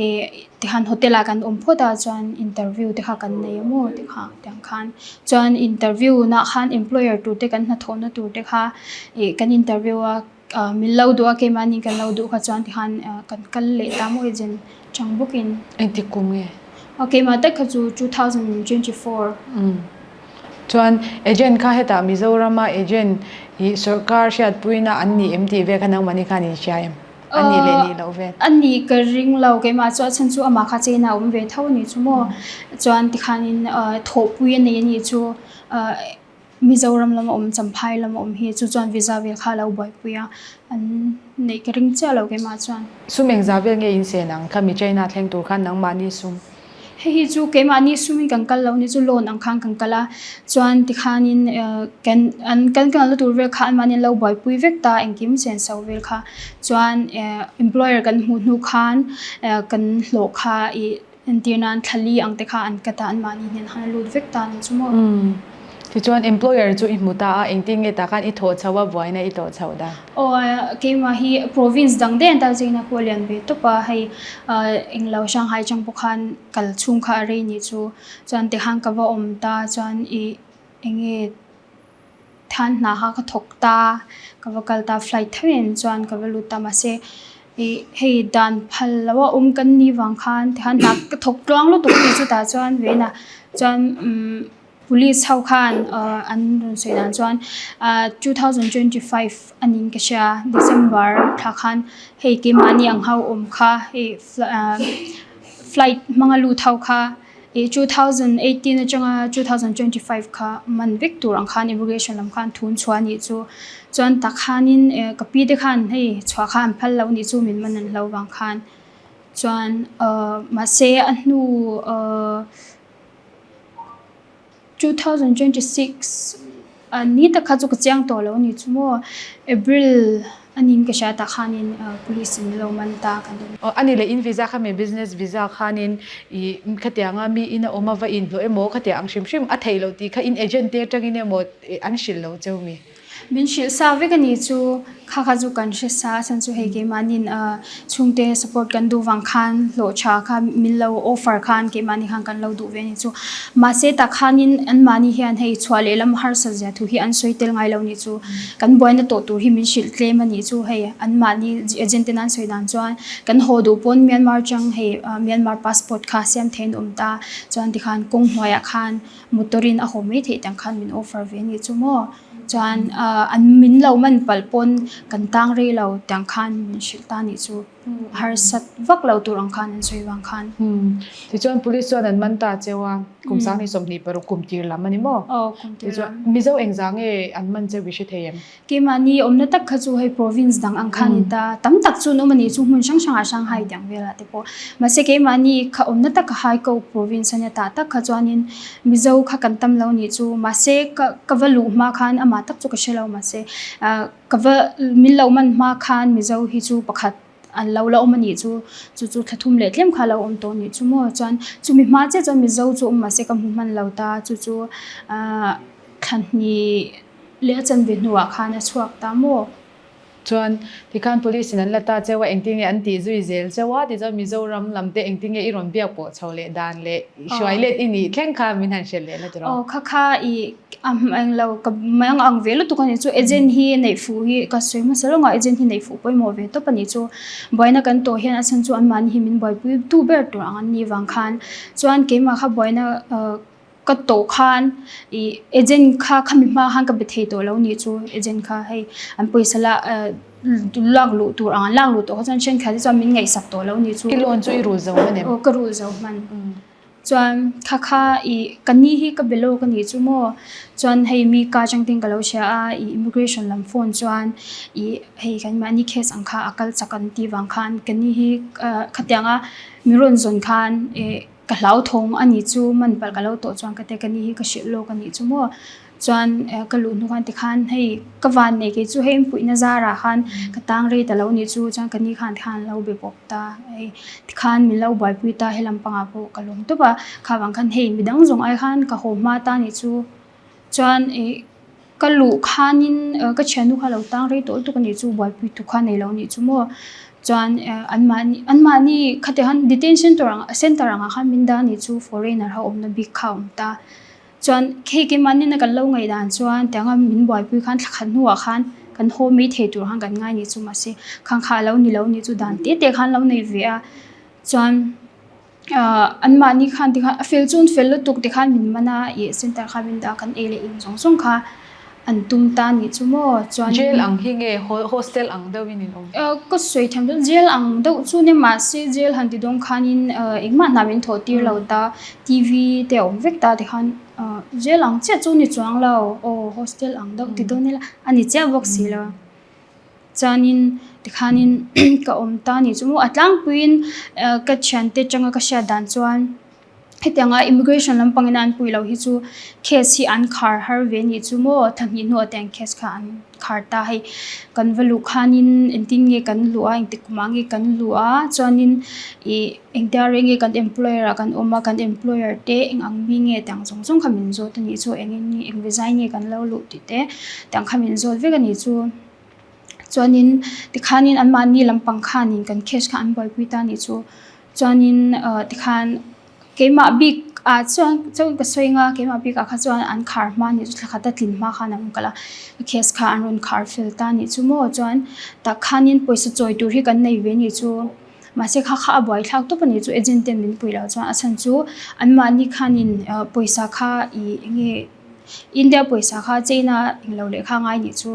ih tikhan hotel ah kan awm phawt a chuan interview te kha kan nei a maw tikha tiang khan. Chuan interview nah khan employer tur te kan hnathawhna tur te kha ih kan interview a ah min lo duh a keimahni kan lo duh kha chuan tikhan kan kal leh ta maw agent chang bawkin. Engtik kum nge? Aw keimah tak kha chu 2024. Umm chuan agent kha hetah Mizorama agent ih sawrkar hriatpuina an ni em tih vel kha nangmahni khan in hria em? A nih leh nih loh vel. A nih ka ring lo keimah chu a chhan chu amah kha China a awm ve tho a nih chu maw. Chuan tikhanin thawhpui a nei a nih chu Mizoram lama awm Champhai lama awm hi chu chuan visa vel kha a lo buaipui a an neih ka ring chiah lo keimah chuan. Sum engzah vel nge in sen ang khami China thleng tur khan nangmahni sum? Hei hi chu keimahni sumin kan kal lo ni chu loan ang khan kan kal a, chuan tikhanin kan an kan kalna tur vel kha anmahni an lo buaipui vek ta engkim senso vel kha chuan employer kan hmuh hnu khan kan hlawh kha ih entir nan thla li ang te kha an cut a anmahni hnen khan a lut vek ta a ni chu maw. Tichuan employer chu i hmu ta a, engtin nge tah khan i thawh chho a, buaina i tawh chhoh dan? Aw, keimah hi province dang daih an ta zingna pawh a lian ve tawp a, hei englo Shanghai atang pawh khan kal chhung kha a rei nih chu, chuan tikhan ka va awm ta chuan ih enge than hna kha ka thawk ta, ka va kal ta flight tho in chuan ka va lut ta mahse ih hei dan phal lo a awm kan nih vang khan tikhan hna ka thawk tluang lutuk a ni chutah chuan vawiin ah chuan umm. Police ho khan an rawn sawi dan chuan 2025 a niin ka hria December thla khan hei keimahni ang ho awm kha hei flight hmanga lut ho kha ih 2018 atanga 2025 kha man vek tur ang khan immigration lam khan thun chhuah a nih chu chuan tak khanin ka pi te khan hei chhuah kha an phal lo a nih chu min man an hlo vang khan chuan mahse a hnu. 2026 a ni tak kha chu ka chiang tawh lo a ni chu maw April a niin ka hria tah khanin police in lo man ta kan awm. Aw a ni leh in visa kha mi business visa khanin ih khatianga mi in a awm a va inhlawh emaw khatiang ang hrim hrim a theih loh tih kha in agent te atangin emaw an hrilh lo cheu mi. Min hrilh sa vek a ni chu, kha kha chu kan hre sa a chhan chu hei keimahniin chhungte support kan duh vang khan hlawh tha kha min lo offer khan keimahni khan kan lo duh ve a ni chu. Mahse tak khanin anmahni hian hei chhuah leh lam harsa zia thu hi an sawi tel ngai lo a ni chu. Kan buaina tawh tur hi min hrilh tlem a ni chu hei anmahni agent ten an sawi dan chuan kan haw duh pawn Myanmar atang hei Myanmar passport kha siam theiin a awm ta chuan tikhan kawng hnuaiah khan motor in a haw mai theih tang khan min offer ve a nih chu maw chuan an min lo man palh pawn kan tang rei lo tiang khan min hrilh ta nih chu harsat vak lo tur ang khan an sawi vang khan. Tichuan police chuan an man ta cheu a kum sang ni 26 kum tir lam a ni maw? Aw kum tir lam. Mizo engzah nge an man cheu i hre thei em? Keimahni awmna tak kha chu hei province dang ang kha a ni ta. Tam tak chu an awm a ni chu hmun hrang hrangah Shanghai tih ang velah te pawh. Mahse keimahni kha awmna tak kha Haikou province a nia tah tak kha chuanin Mizo kha kan tam lo nih chu. Mahse ka ka va luh hma khan amah tak chu ka hre lo mahse ah ka va min lo man hma khan Mizo hi chu pakhat an lo la awm a nih chu. Chu chu thla thum leh tlem kha a lo awm tawh a nih chu maw. Chuan chumi hma chiah chuan Mizo chu awm mahse ka hmu hman lo ta. Chu chu ah thla hnih. Leh a chanve hnuah khan a chhuak ta maw? Chuan tikhan police in an la ta cheu a, engtin nge an tih zui zel cheu a? Tichuan Mizoram lam te engtin nge i rawn biak pawh chho leh dan leh i hruai let i nih thleng kha min han hrilh leh la tiraw? Aw kha kha i a eng lo ka mang ang ve lutuk a nih chu agent hi neih fuh hi ka sawi hmasa lawng a agent hi neih fuh pawimawh ve tawp a nih chu buaina kan tawh hian a chhan chu anmahni hi min buaipui tu ber tur ang an nih vang khan chuan keimah kha buaina Ka tawh khan ih agent kha khami hma khan ka be thei tawh lo nih chu agent kha hei an pawisa la lak luh tur ang an lak luh tawh kha chuan thenkhat hi chuan min ngaihsak tawh lo nih chu. I loan chu i rul zo hman em? Aw ka rul zo hman. Chuan kha kha i ka ni hi ka be lawk a nih chu maw? Chuan hei mi ka atang ten ka lo hria a, i immigration lam phone chuan i hei kan mahni case ang kha a kal chak an tih vang khan ka ni hi khatianga mi rawn zawn khan ih ka hlauthawng a nih chu man palh ka lo tawh chuan ka tia ka ni hi ka hrilh lawk a nih chu maw? Chuan ka luh hnu khan tikhan hei ka van nei kei chu hei inpuihna zarah khan ka tang rei ta lo nih chu chuan ka ni khan tikhan an lo be bawk ta hei tikhan min lo buaipui ta helam pangah pawh ka lawm tawp a kha vang khan hei midang zawng ai khan ka haw hma ta nih chu chuan ih ka luh khanin ka thiannu kha a lo tang rei tawh lutuk a nih chu buaipui tu kha nei lo nih chu maw chuan anmahni anmahni khatiang khan detention tur ang center angah khan min dah a nih chu foreigner ho awmna bik kha a awm ta. Chuan khi keimahni na kan lo ngaih dan chuan tianga min buaipui khan thla khat hnuah khan kan haw mai thei tur khan kan ngai nih chu mahse khang kha a lo ni lo nih chu dan te te khan lo nei ve a chuan ahh anmahni khan tikhan a fel chu an fel lutuk tikhan min man a ih center kha min dah a kan ei leh in zawng zawng kha an tum ta nih chu maw chuan Jail ang hi nge hostel ang deuh in in awm? Ka sawi tham chuan jail ang deuh chu nia mahse jail han ti dawn khanin engmah hna min thawh tir lo ta TV te a awm vek ta tikhan jail ang chiah chu ni chuang lo aw hostel ang deuh ti dawn ila a ni chiah bawk si lo chuanin tikhanin ka awm ta nih chu maw a tlangpuiin ka thiante atanga ka hriat dan chuan. Hetianga immigration lampangin an pui loh hi chu case hi an khar har ve nih chu maw thahnih hnuah te an case kha an khar ta hei kan va luh khanin engtin nge kan luh a engtik kumah nge kan luh a chuanin ih engtia reng nge kan employer ah kan awm a kan employer te eng ang mi nge tih ang zawng zawng kha min zawt a nih chu engin nge eng visa nge kan lo luh tih te tih ang kha min zawt vek a nih chu. Chuanin tikhanin anmahni lampang khanin kan case kha an buaipui ta nih chu. Chuanin ah tikhan keimah bik ah chuan chuan ka sawi anga keimah bik ah kha chuan an khar hma nih chu thla khat a tlin hma khan an rawn kal a case kha an rawn khar fel ta nih chu maw chuan tah khanin pawisa chawi tur hi kan nei ve nih chu mahse kha kha a buai thlak tawp a nih chu agent ten min pui loh chuan a chhan chu anmahni khanin ah pawisa kha ih eng nge India pawisa kha China englo lehkha ngai nih chu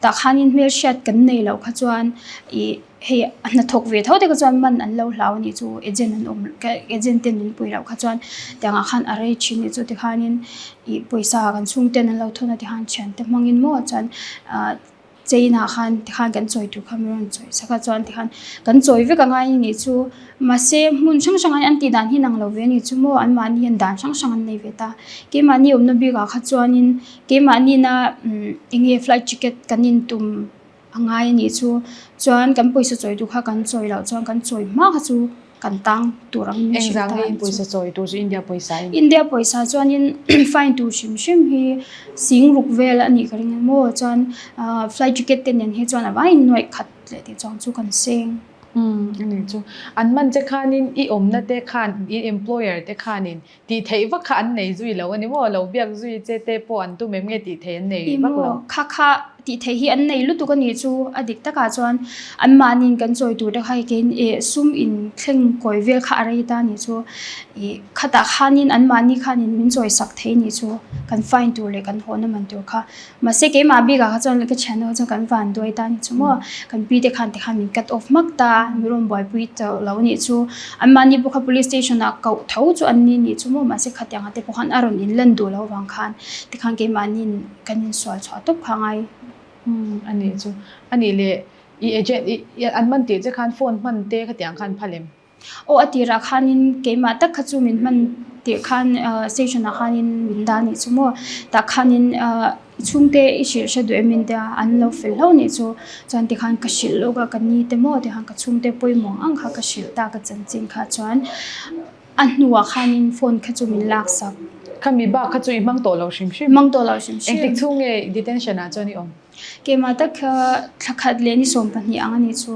tah khanin hmelhriat kan nei loh kha chuan ih hei a hnathawk ve tho te kha chuan man an lo hlau a nih chu agent an awm agent ten min pui loh kha chuan tiang ah khan a rei thin nih chu tikhanin ih pawisa kan chhungten an lo thawn a tikhan thiante hmangin maw chuan ah China khan tikhan kan chawi tur kha min rawn chawi sak a chuan tikhan kan chawi vek a ngai a nih chu mahse hmun hrang hrang an tih dan hi nang lo ve a nih chu maw anmahni hian dan hrang hrang an nei ve ta keimahni awmna bikah kha chuanin keimahni na eng nge flight ticket kan intum a ngai a nih chu chuan kan pawisa chawi tur kha kan chawi loh chuan kan chawi hma kha chu kan tang tur ang in hrilh ta ang chu. Chawi tur chu India pawisa in. India pawisa chuanin fine tur hrim hrim hi sing ruk vel a nih ka ring a maw chuan flight ticket te nen hi chuan a vaiin nuaih khat leh tih chuang chu kan seng. Umm a nih chu. An man che khanin i awmna te khan i employer te khanin Tih theih vak kha an nei zui lo a ni maw? Lo biak zui che te pawh an tum em nge tih theih an nei vak lo? Ih maw, kha kha tih theih hi an nei lutuk a nih chu a dik takah chuan anmahniin kan chawi tur te kha hei keiin ih sum in thleng kawi vel kha a rei ta a nih chu ih khatah khanin anmahni khanin min chawi sak thei a nih chu kan fine tur leh kan hawhna man tur kha. Mahse keimah bikah kha chuan ka thianho chuan kan van duai ta ni chu maw kan pi te khan tikhan min cut off hmak ta mi rawn buaipui tawh lo nih chu anmahni pawh kha police station ah koh tho chu an ni nih chu maw mahse khatiang ah te pawh khan a rawn in lan duh loh avang khan tikhan keimahniin kan insual chhuah tawp kha ngai. Umm a nih chu a nih leh i agent i an man tih che khan phone hman te khatiang khan phal em? Aw a tirah khanin keimah tak kha chu min hman tirh khan station ah khanin min dah anih chu maw tah khanin i chhungte i hrilh hre duh em in tia an lo fel hlauh anih chu chuan tikhan ka hrilh lawk a ka ni te maw tikhan ka chhungte pawimawh ang ang kha ka hrilh ta ka chanchin kha chuan a hnuah khanin phone kha chu min lak sak. Khami bak kha chu i hmang tawh lo hrim hrim. Hmang tawh lo hrim hrim. Engtik chhung nge detention ah chuan i awm? Keimah tak kha thla khat leh ni 12 ang a nih chu.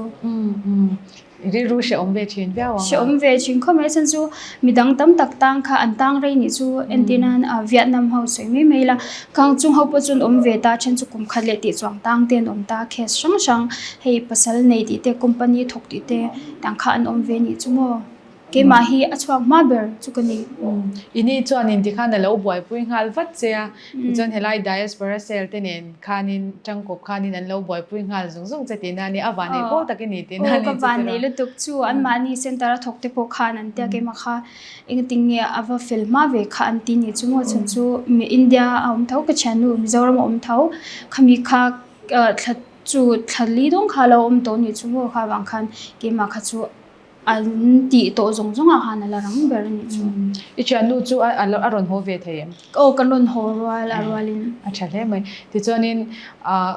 Rilru hrehawm ve thin viau ang a. Hrehawm ve thin khawp mai a chhan chu midang tam tak tang kha an tang rei nih chu entir nan Vietnam ho sawi mai mai ila khang chung ho pawh chu an awm ve ta then chu kum khat leh tih chuang tang te an awm ta case hrang hrang hei pasal nei tih te company thawk tih te tang kha an awm ve nih chu maw. Keimah hi a chhuak hma ber chu ka ni. I ni chuanin tikhan a lo buaipui nghal vat che a, tichuan helai diaspora cell te nen khanin tangkawp khanin an lo buaipui nghal zung zung che tihna a ni, a vanneih pawl tak i ni tihna a ni chu tiraw? Aw ka vanneih lutuk chu, anmahni centre a thawk te pawh khan an tia keimah kha engtin nge a va fel hma ve kha an ti ni chu maw chhan chu India a awm tho ka thiannu Mizoram a awm tho khami kha thla chu thla li dawng kha a lo awm tawh ni chu maw kha vang khan keimah kha chu An tih tawh zawng zawng ah khan a la rang ber a nih chu. I thiannu chu a a rawn haw ve thei em? Aw kan rawn haw rual a rualin. A tha hle mai. Tichuanin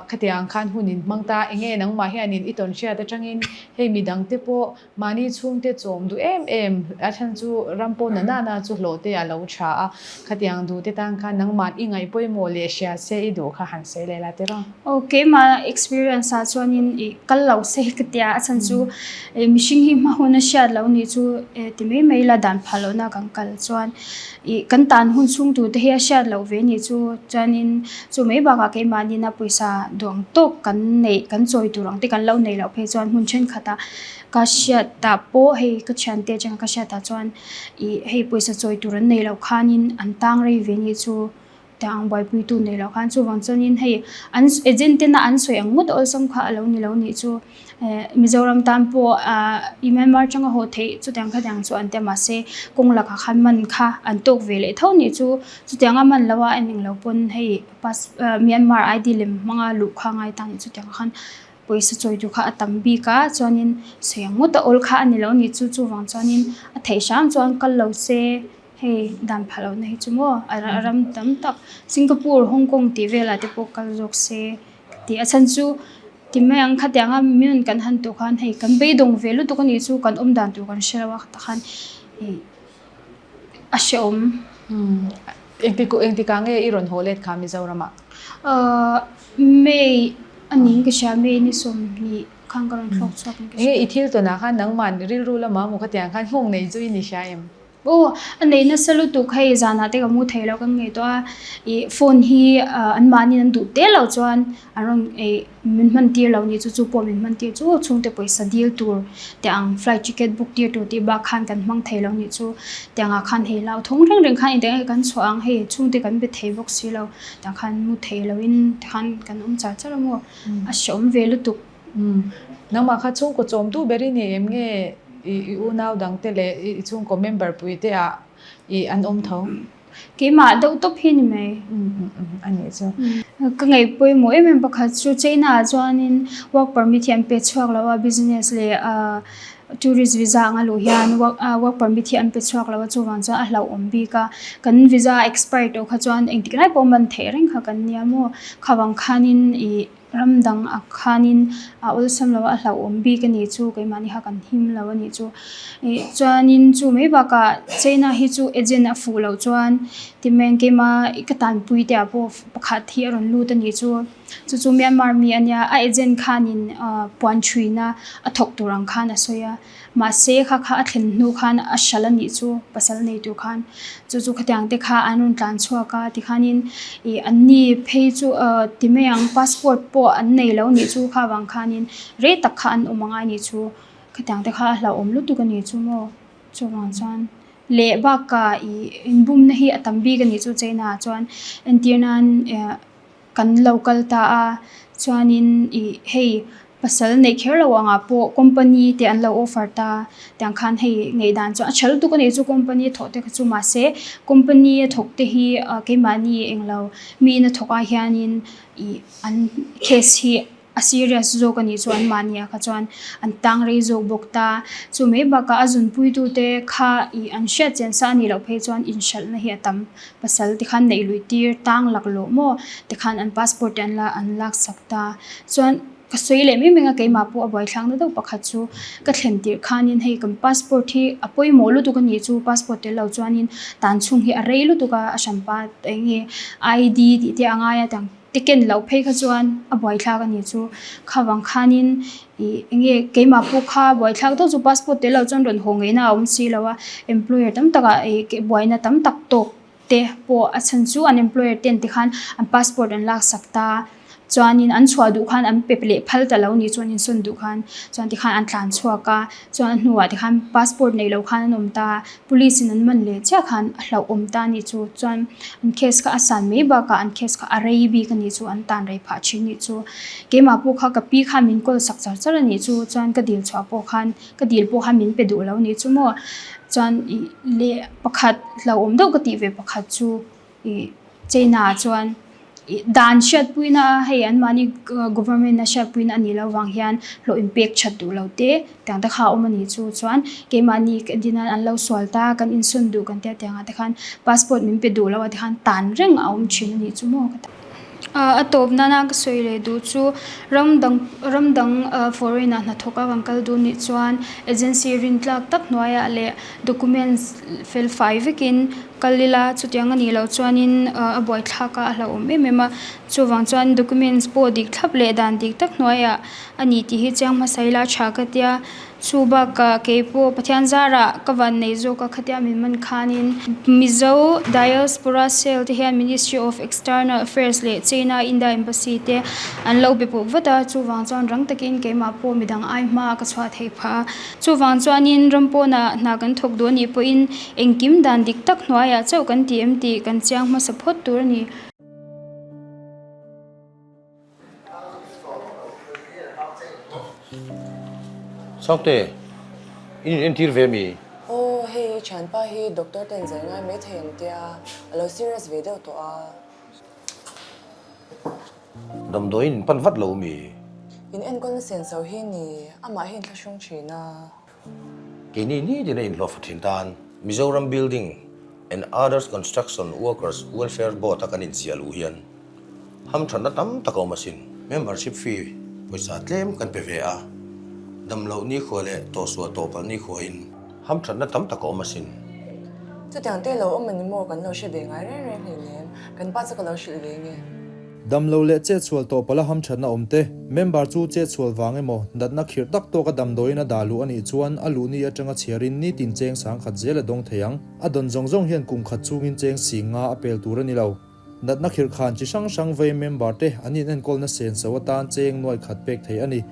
khatiang khan hun in hmang ta, enge nangmah hianin i tawn hriat atangin hei midang te pawh mahni chhungte chawm duh em em a chhan chu ram pawh na nana chu hlawh te a lo tha a, khatiang duh te tan khan nangmah i ngaih pawimawh leh hria se i duh kha han sawi leh la tiraw? Aw keimah experience ah chuanin i kal lo se ka tia a chhan chu Mihring hi hma hun a hriat loh nih chu ti mai mai ila dan phah lohna kan kal chuan ih kan tan hun chhung tur te hi a hriat loh ve nih chu chuanin chu mai bakah keimahni na pawisa duang tawk kan neih kan chawi tur ang te kan lo neih loh phei chuan hmun thenkhatah ka hriat tah pawh hei ka thiante atanga ka hriat tah chuan ih hei pawisa chawi tur an neih loh khanin an tang rei ve nih chu. Tiang buaipuitu nei loh khan chuvang chuanin hei an agent tena an sawi ang ngawt awlsam kha a lo ni lo nih chu eh Mizoram tan pawh ah Myanmar atanga haw theih chutiang khatiang chu an ti a mahse kawng lakah khan man kha an tawk ve leh tho nih chu chutiang a man lo a en englo pawn hei pass ah Myanmar ID lem hmanga luh kha a ngai ta nih chutiang khan pawisa chawi tur kha a tam bik a chuanin sawi ang ngawt a awl kha a ni lo nih chu chuvang chuanin a theih hram chuan kal lo se. Hei dan phah lohna hi chu maw a ram tam tak Singapore Hong Kong tih velah te pawh kal zawk se ka ti a chhan chu ti mai ang khatiang a miin kan han tawh khan hei kan beidawng ve lutuk a nih chu kan awm dan tur kan hre lo a takhan ih a hrehawm. Engtik engtikah nge i rawn haw let kha Mizoram ah? Ahh May a niin ka hria May ni 20. Khan ka rawn thlawk chhuak in ka hria. Enge i thil tawnah khan nangman rilru lamah maw khatiang khan nghawng nei chu i ni hria em? Aw, a nei nasa lutuk hei zanah te ka mu thei lo kan ngaihtuah a, ih phone hi anmahni an duh te lo chuan an rawn ih min hman tir lo ni chu chu pawh min hman tir chu chhungte pawisa dil tur te ang flight ticket book tir tur tih bak khan kan hmang thei lo ni chu tiang ah khan hei lau thawng reng reng khan engtiang nge kan chhuah ang hei chhungte kan be thei bawk si lo tiang khan mu thei lo in tikhan kan awm char char a maw a hrehawm ve lutuk. Nangmah kha chhungkaw chawmtu ber i ni em nge i unau dangte leh i chhungkaw member pui te ah i an awm tho? Keimah deuh tawp hi ni mai. A nih chu. Ka ngaih pawimawh em em pakhat chu China ah chuanin work permit hi an pe chhuak lo a, business leh tourist visa anga luh hian work permit hi an pe chhuak lo a, chuvang chuan a hlauhawm bik a. Kan visa expire tawh kha chuan engtik lai pawh man theih reng kha kan nia maw? Khavang khanin ih. Ram dang ah khanin a awlsam lo a, a hlauhawm bik a nih chu, keimahni kha kan him lo a nih chu. Ih chuanin chu mai bakah China hi chu agent a fuh loh chuan timain keima ka tanpui te ah pawh pakhat hi a rawn lut a nih chu. Chu chu Myanmar mi a nia, a agent khanin puan thuina a thawk tur ang khan a sawi a. Mahse kha kha a thlen hnu khan a hral a nih chu pasal nei tur khan chu chu khatiang te kha an rawn tlan chhuak a tikhanin ih an ni phei chu ah ti mai ang passport pawh an nei lo nih chu kha vang khanin rei tak kha an awm angai nih chu khatiang te kha a hlauhawm lutuk a nih chu maw chuvang chuan leh bakah ih inbumna hi a tam bik a nih chu China ah chuan entir nan eh. Kan lo kal ta a, chuanin ih hei pasal neih kher lo angah pawh company te an lo offer ta, tiang khan hei ngaihdan chu a tha lutuk a nih chu company a thawh te kha chu mahse company a thawk te hi keimahni englo mi in a thawk ah hianin ih an case hi a serious zawk a nih chu anmahni ah kha chuan an tang rei zawk bawk ta. Chu mai bakah a zunpuitu te kha ih an hriat chian sa a nih loh phei chuan inhralhna hi a tam. Pasal te khan neih luih tir tang laklawh maw te khan an passport te an la an lak sak ta. Chuan ka sawi leh mai mai a keimah pawh a buaithlak na deuh pakhat chu ka thlen tirh khanin hei kan passport hi a pawimawh lutuk a nih chu passport tel lo chuanin tan chhung hi a rei lutuk a a hranpa eng nge ID tih te a ngai a tiang. Te ken loh phei kha chuan a buaithlak a nih chu. Khavang khanin ih eng nge keimah pawh kha buaithlak deuh chu passport tel lo chuan rawn haw ngeina a awm si lo a, employer tam takah ih buaina tam tak tawk te pawh a chhan chu an employer ten tikhan an passport an laksak ta. Chuanin an chhuah duh khan an pe leh phal ta lo ni chuan insawn duh khan chuan tikhan an tlan chhuak a, chuan a hnuah tikhan passport nei lo khan an awm ta a, police in an man leh chiah khan a hlauhawm ta a nih chu, chuan an case kha a san mai bakah an case kha a rei bik a nih chu an tan rei phah thin nih chu. Keimah pawh kha ka pi khan min kawl sak char char a nih chu, chuan ka dil chhuah pawh khan ka dil pawh khan min pe duh lo a nih chu maw, chuan ih leh pakhat hlauhawm deuh ka tih ve pakhat chu. Ih China ah chuan ih dan hriatpuina a hei anmahni government a hriatpuina a nih loh vang hian hlawh inpek that duh lo te tiang te kha a awm a nih chu chuan keimahni ka din a an lo sual ta kan insawn duh kan tia tiang ah te khan passport min pe duh lo a tikhan tan reng a awm thin a nih chu maw ka ta. A tawp nana ka sawi leh duh chu ram dang ram dang foreign ah hnathawk a kan kal duh nih chuan agency rintlak tak hnuaiah leh documents fel fai vekin Kal ila chutiang a nih loh chuanin a buaithlak a a hlauhawm em em a, chuvang chuan documents pawh dik thlap leh dan dik tak hnuaiah a ni tih hi chiang hmasa ila a tha ka tia, chu bakah keipawh Pathian zarah ka van nei zawk a khatia min man khanin Mizo Diaspora Cell te hian Ministry of External Affairs leh China India Embassy te an lo be pawh vat a, chuvang chuan rang takin keimah pawh midang ai hma ka chhuah theih phah a. Chuvang chuanin ram pawnah hna kan thawk duh a nih pawhin engkim dan dik tak hnuaiah chauh kan ti em tih kan chiang hmasa phawt tur a ni. Sangte, in in entir ve mi? Aw, hei i thianpa hi doctor ten zai ngai mai thei ang tia, a lo serious ve deuh tawh a. Damdawiin in pan vat lo mi? In enkawlna senso hi ni, amah hi inthlahrung thin a. Keini nitin a inhlawhfa thin tan Mizoram Building and Others Construction Workers Welfare Board a kan inziah luh hian hamthatna tam tak a awm asin. Membership fee pawisa tlem kan pe ve a, damloh nikhua leh tawhsuah tawhpalh nikhuain hamthatna tam tak a awm asin. Chutiang te lo awm a ni maw kan lo hre ve ngai reng reng hleinem, kan pa chu ka lo hrilh ve nge. Damlo leh chetsual tawh pala hamthatna awm te, member chu chetsual vang emaw, natna khirh tak tawka damdawiin a dah luh a nih chuan a luh ni atanga chhiarin nitin cheng sangkhat zel a dawng thei ang. A dawn zawng zawng hian kum khat chungin cheng sing nga a pel tur a ni lo. Natna khirh khan chi hrang hrang vei member te an inenkawlna senso atan cheng nuai khat pek thei a ni.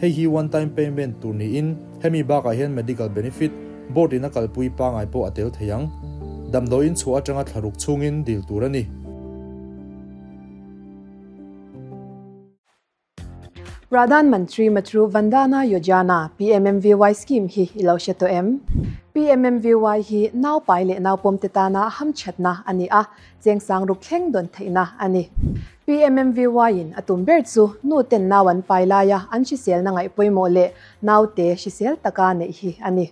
Hei hi one time payment tur niin hemi bakah hian medical benefit, board in a kalpui pangai pawh a tel thei ang. Damdawiin chhuah atanga thlaruk chhungin dil tur a ni. Pradhan Mantri Matru Vandana Yojana, PMMVY, scheme hi i lo hre tawh em? PMMVY hi naupai leh naupawmte tana hamthatna a ni a, cheng sang ruk thleng dawn theihna a ni. PMMVY in a tum ber chu nu ten nau an pai laia an hriselna ngaih pawimawh leh naute hrisel taka neih hi a ni.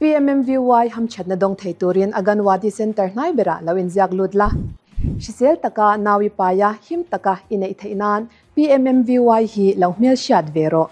PMMVY hamthatna dawng thei turin Aganwadi Centre hnai berah lo inziak lut la. Hrisel taka nau i paia him taka i neih theih nan PMMVY hi lo hmelhriat ve rawh.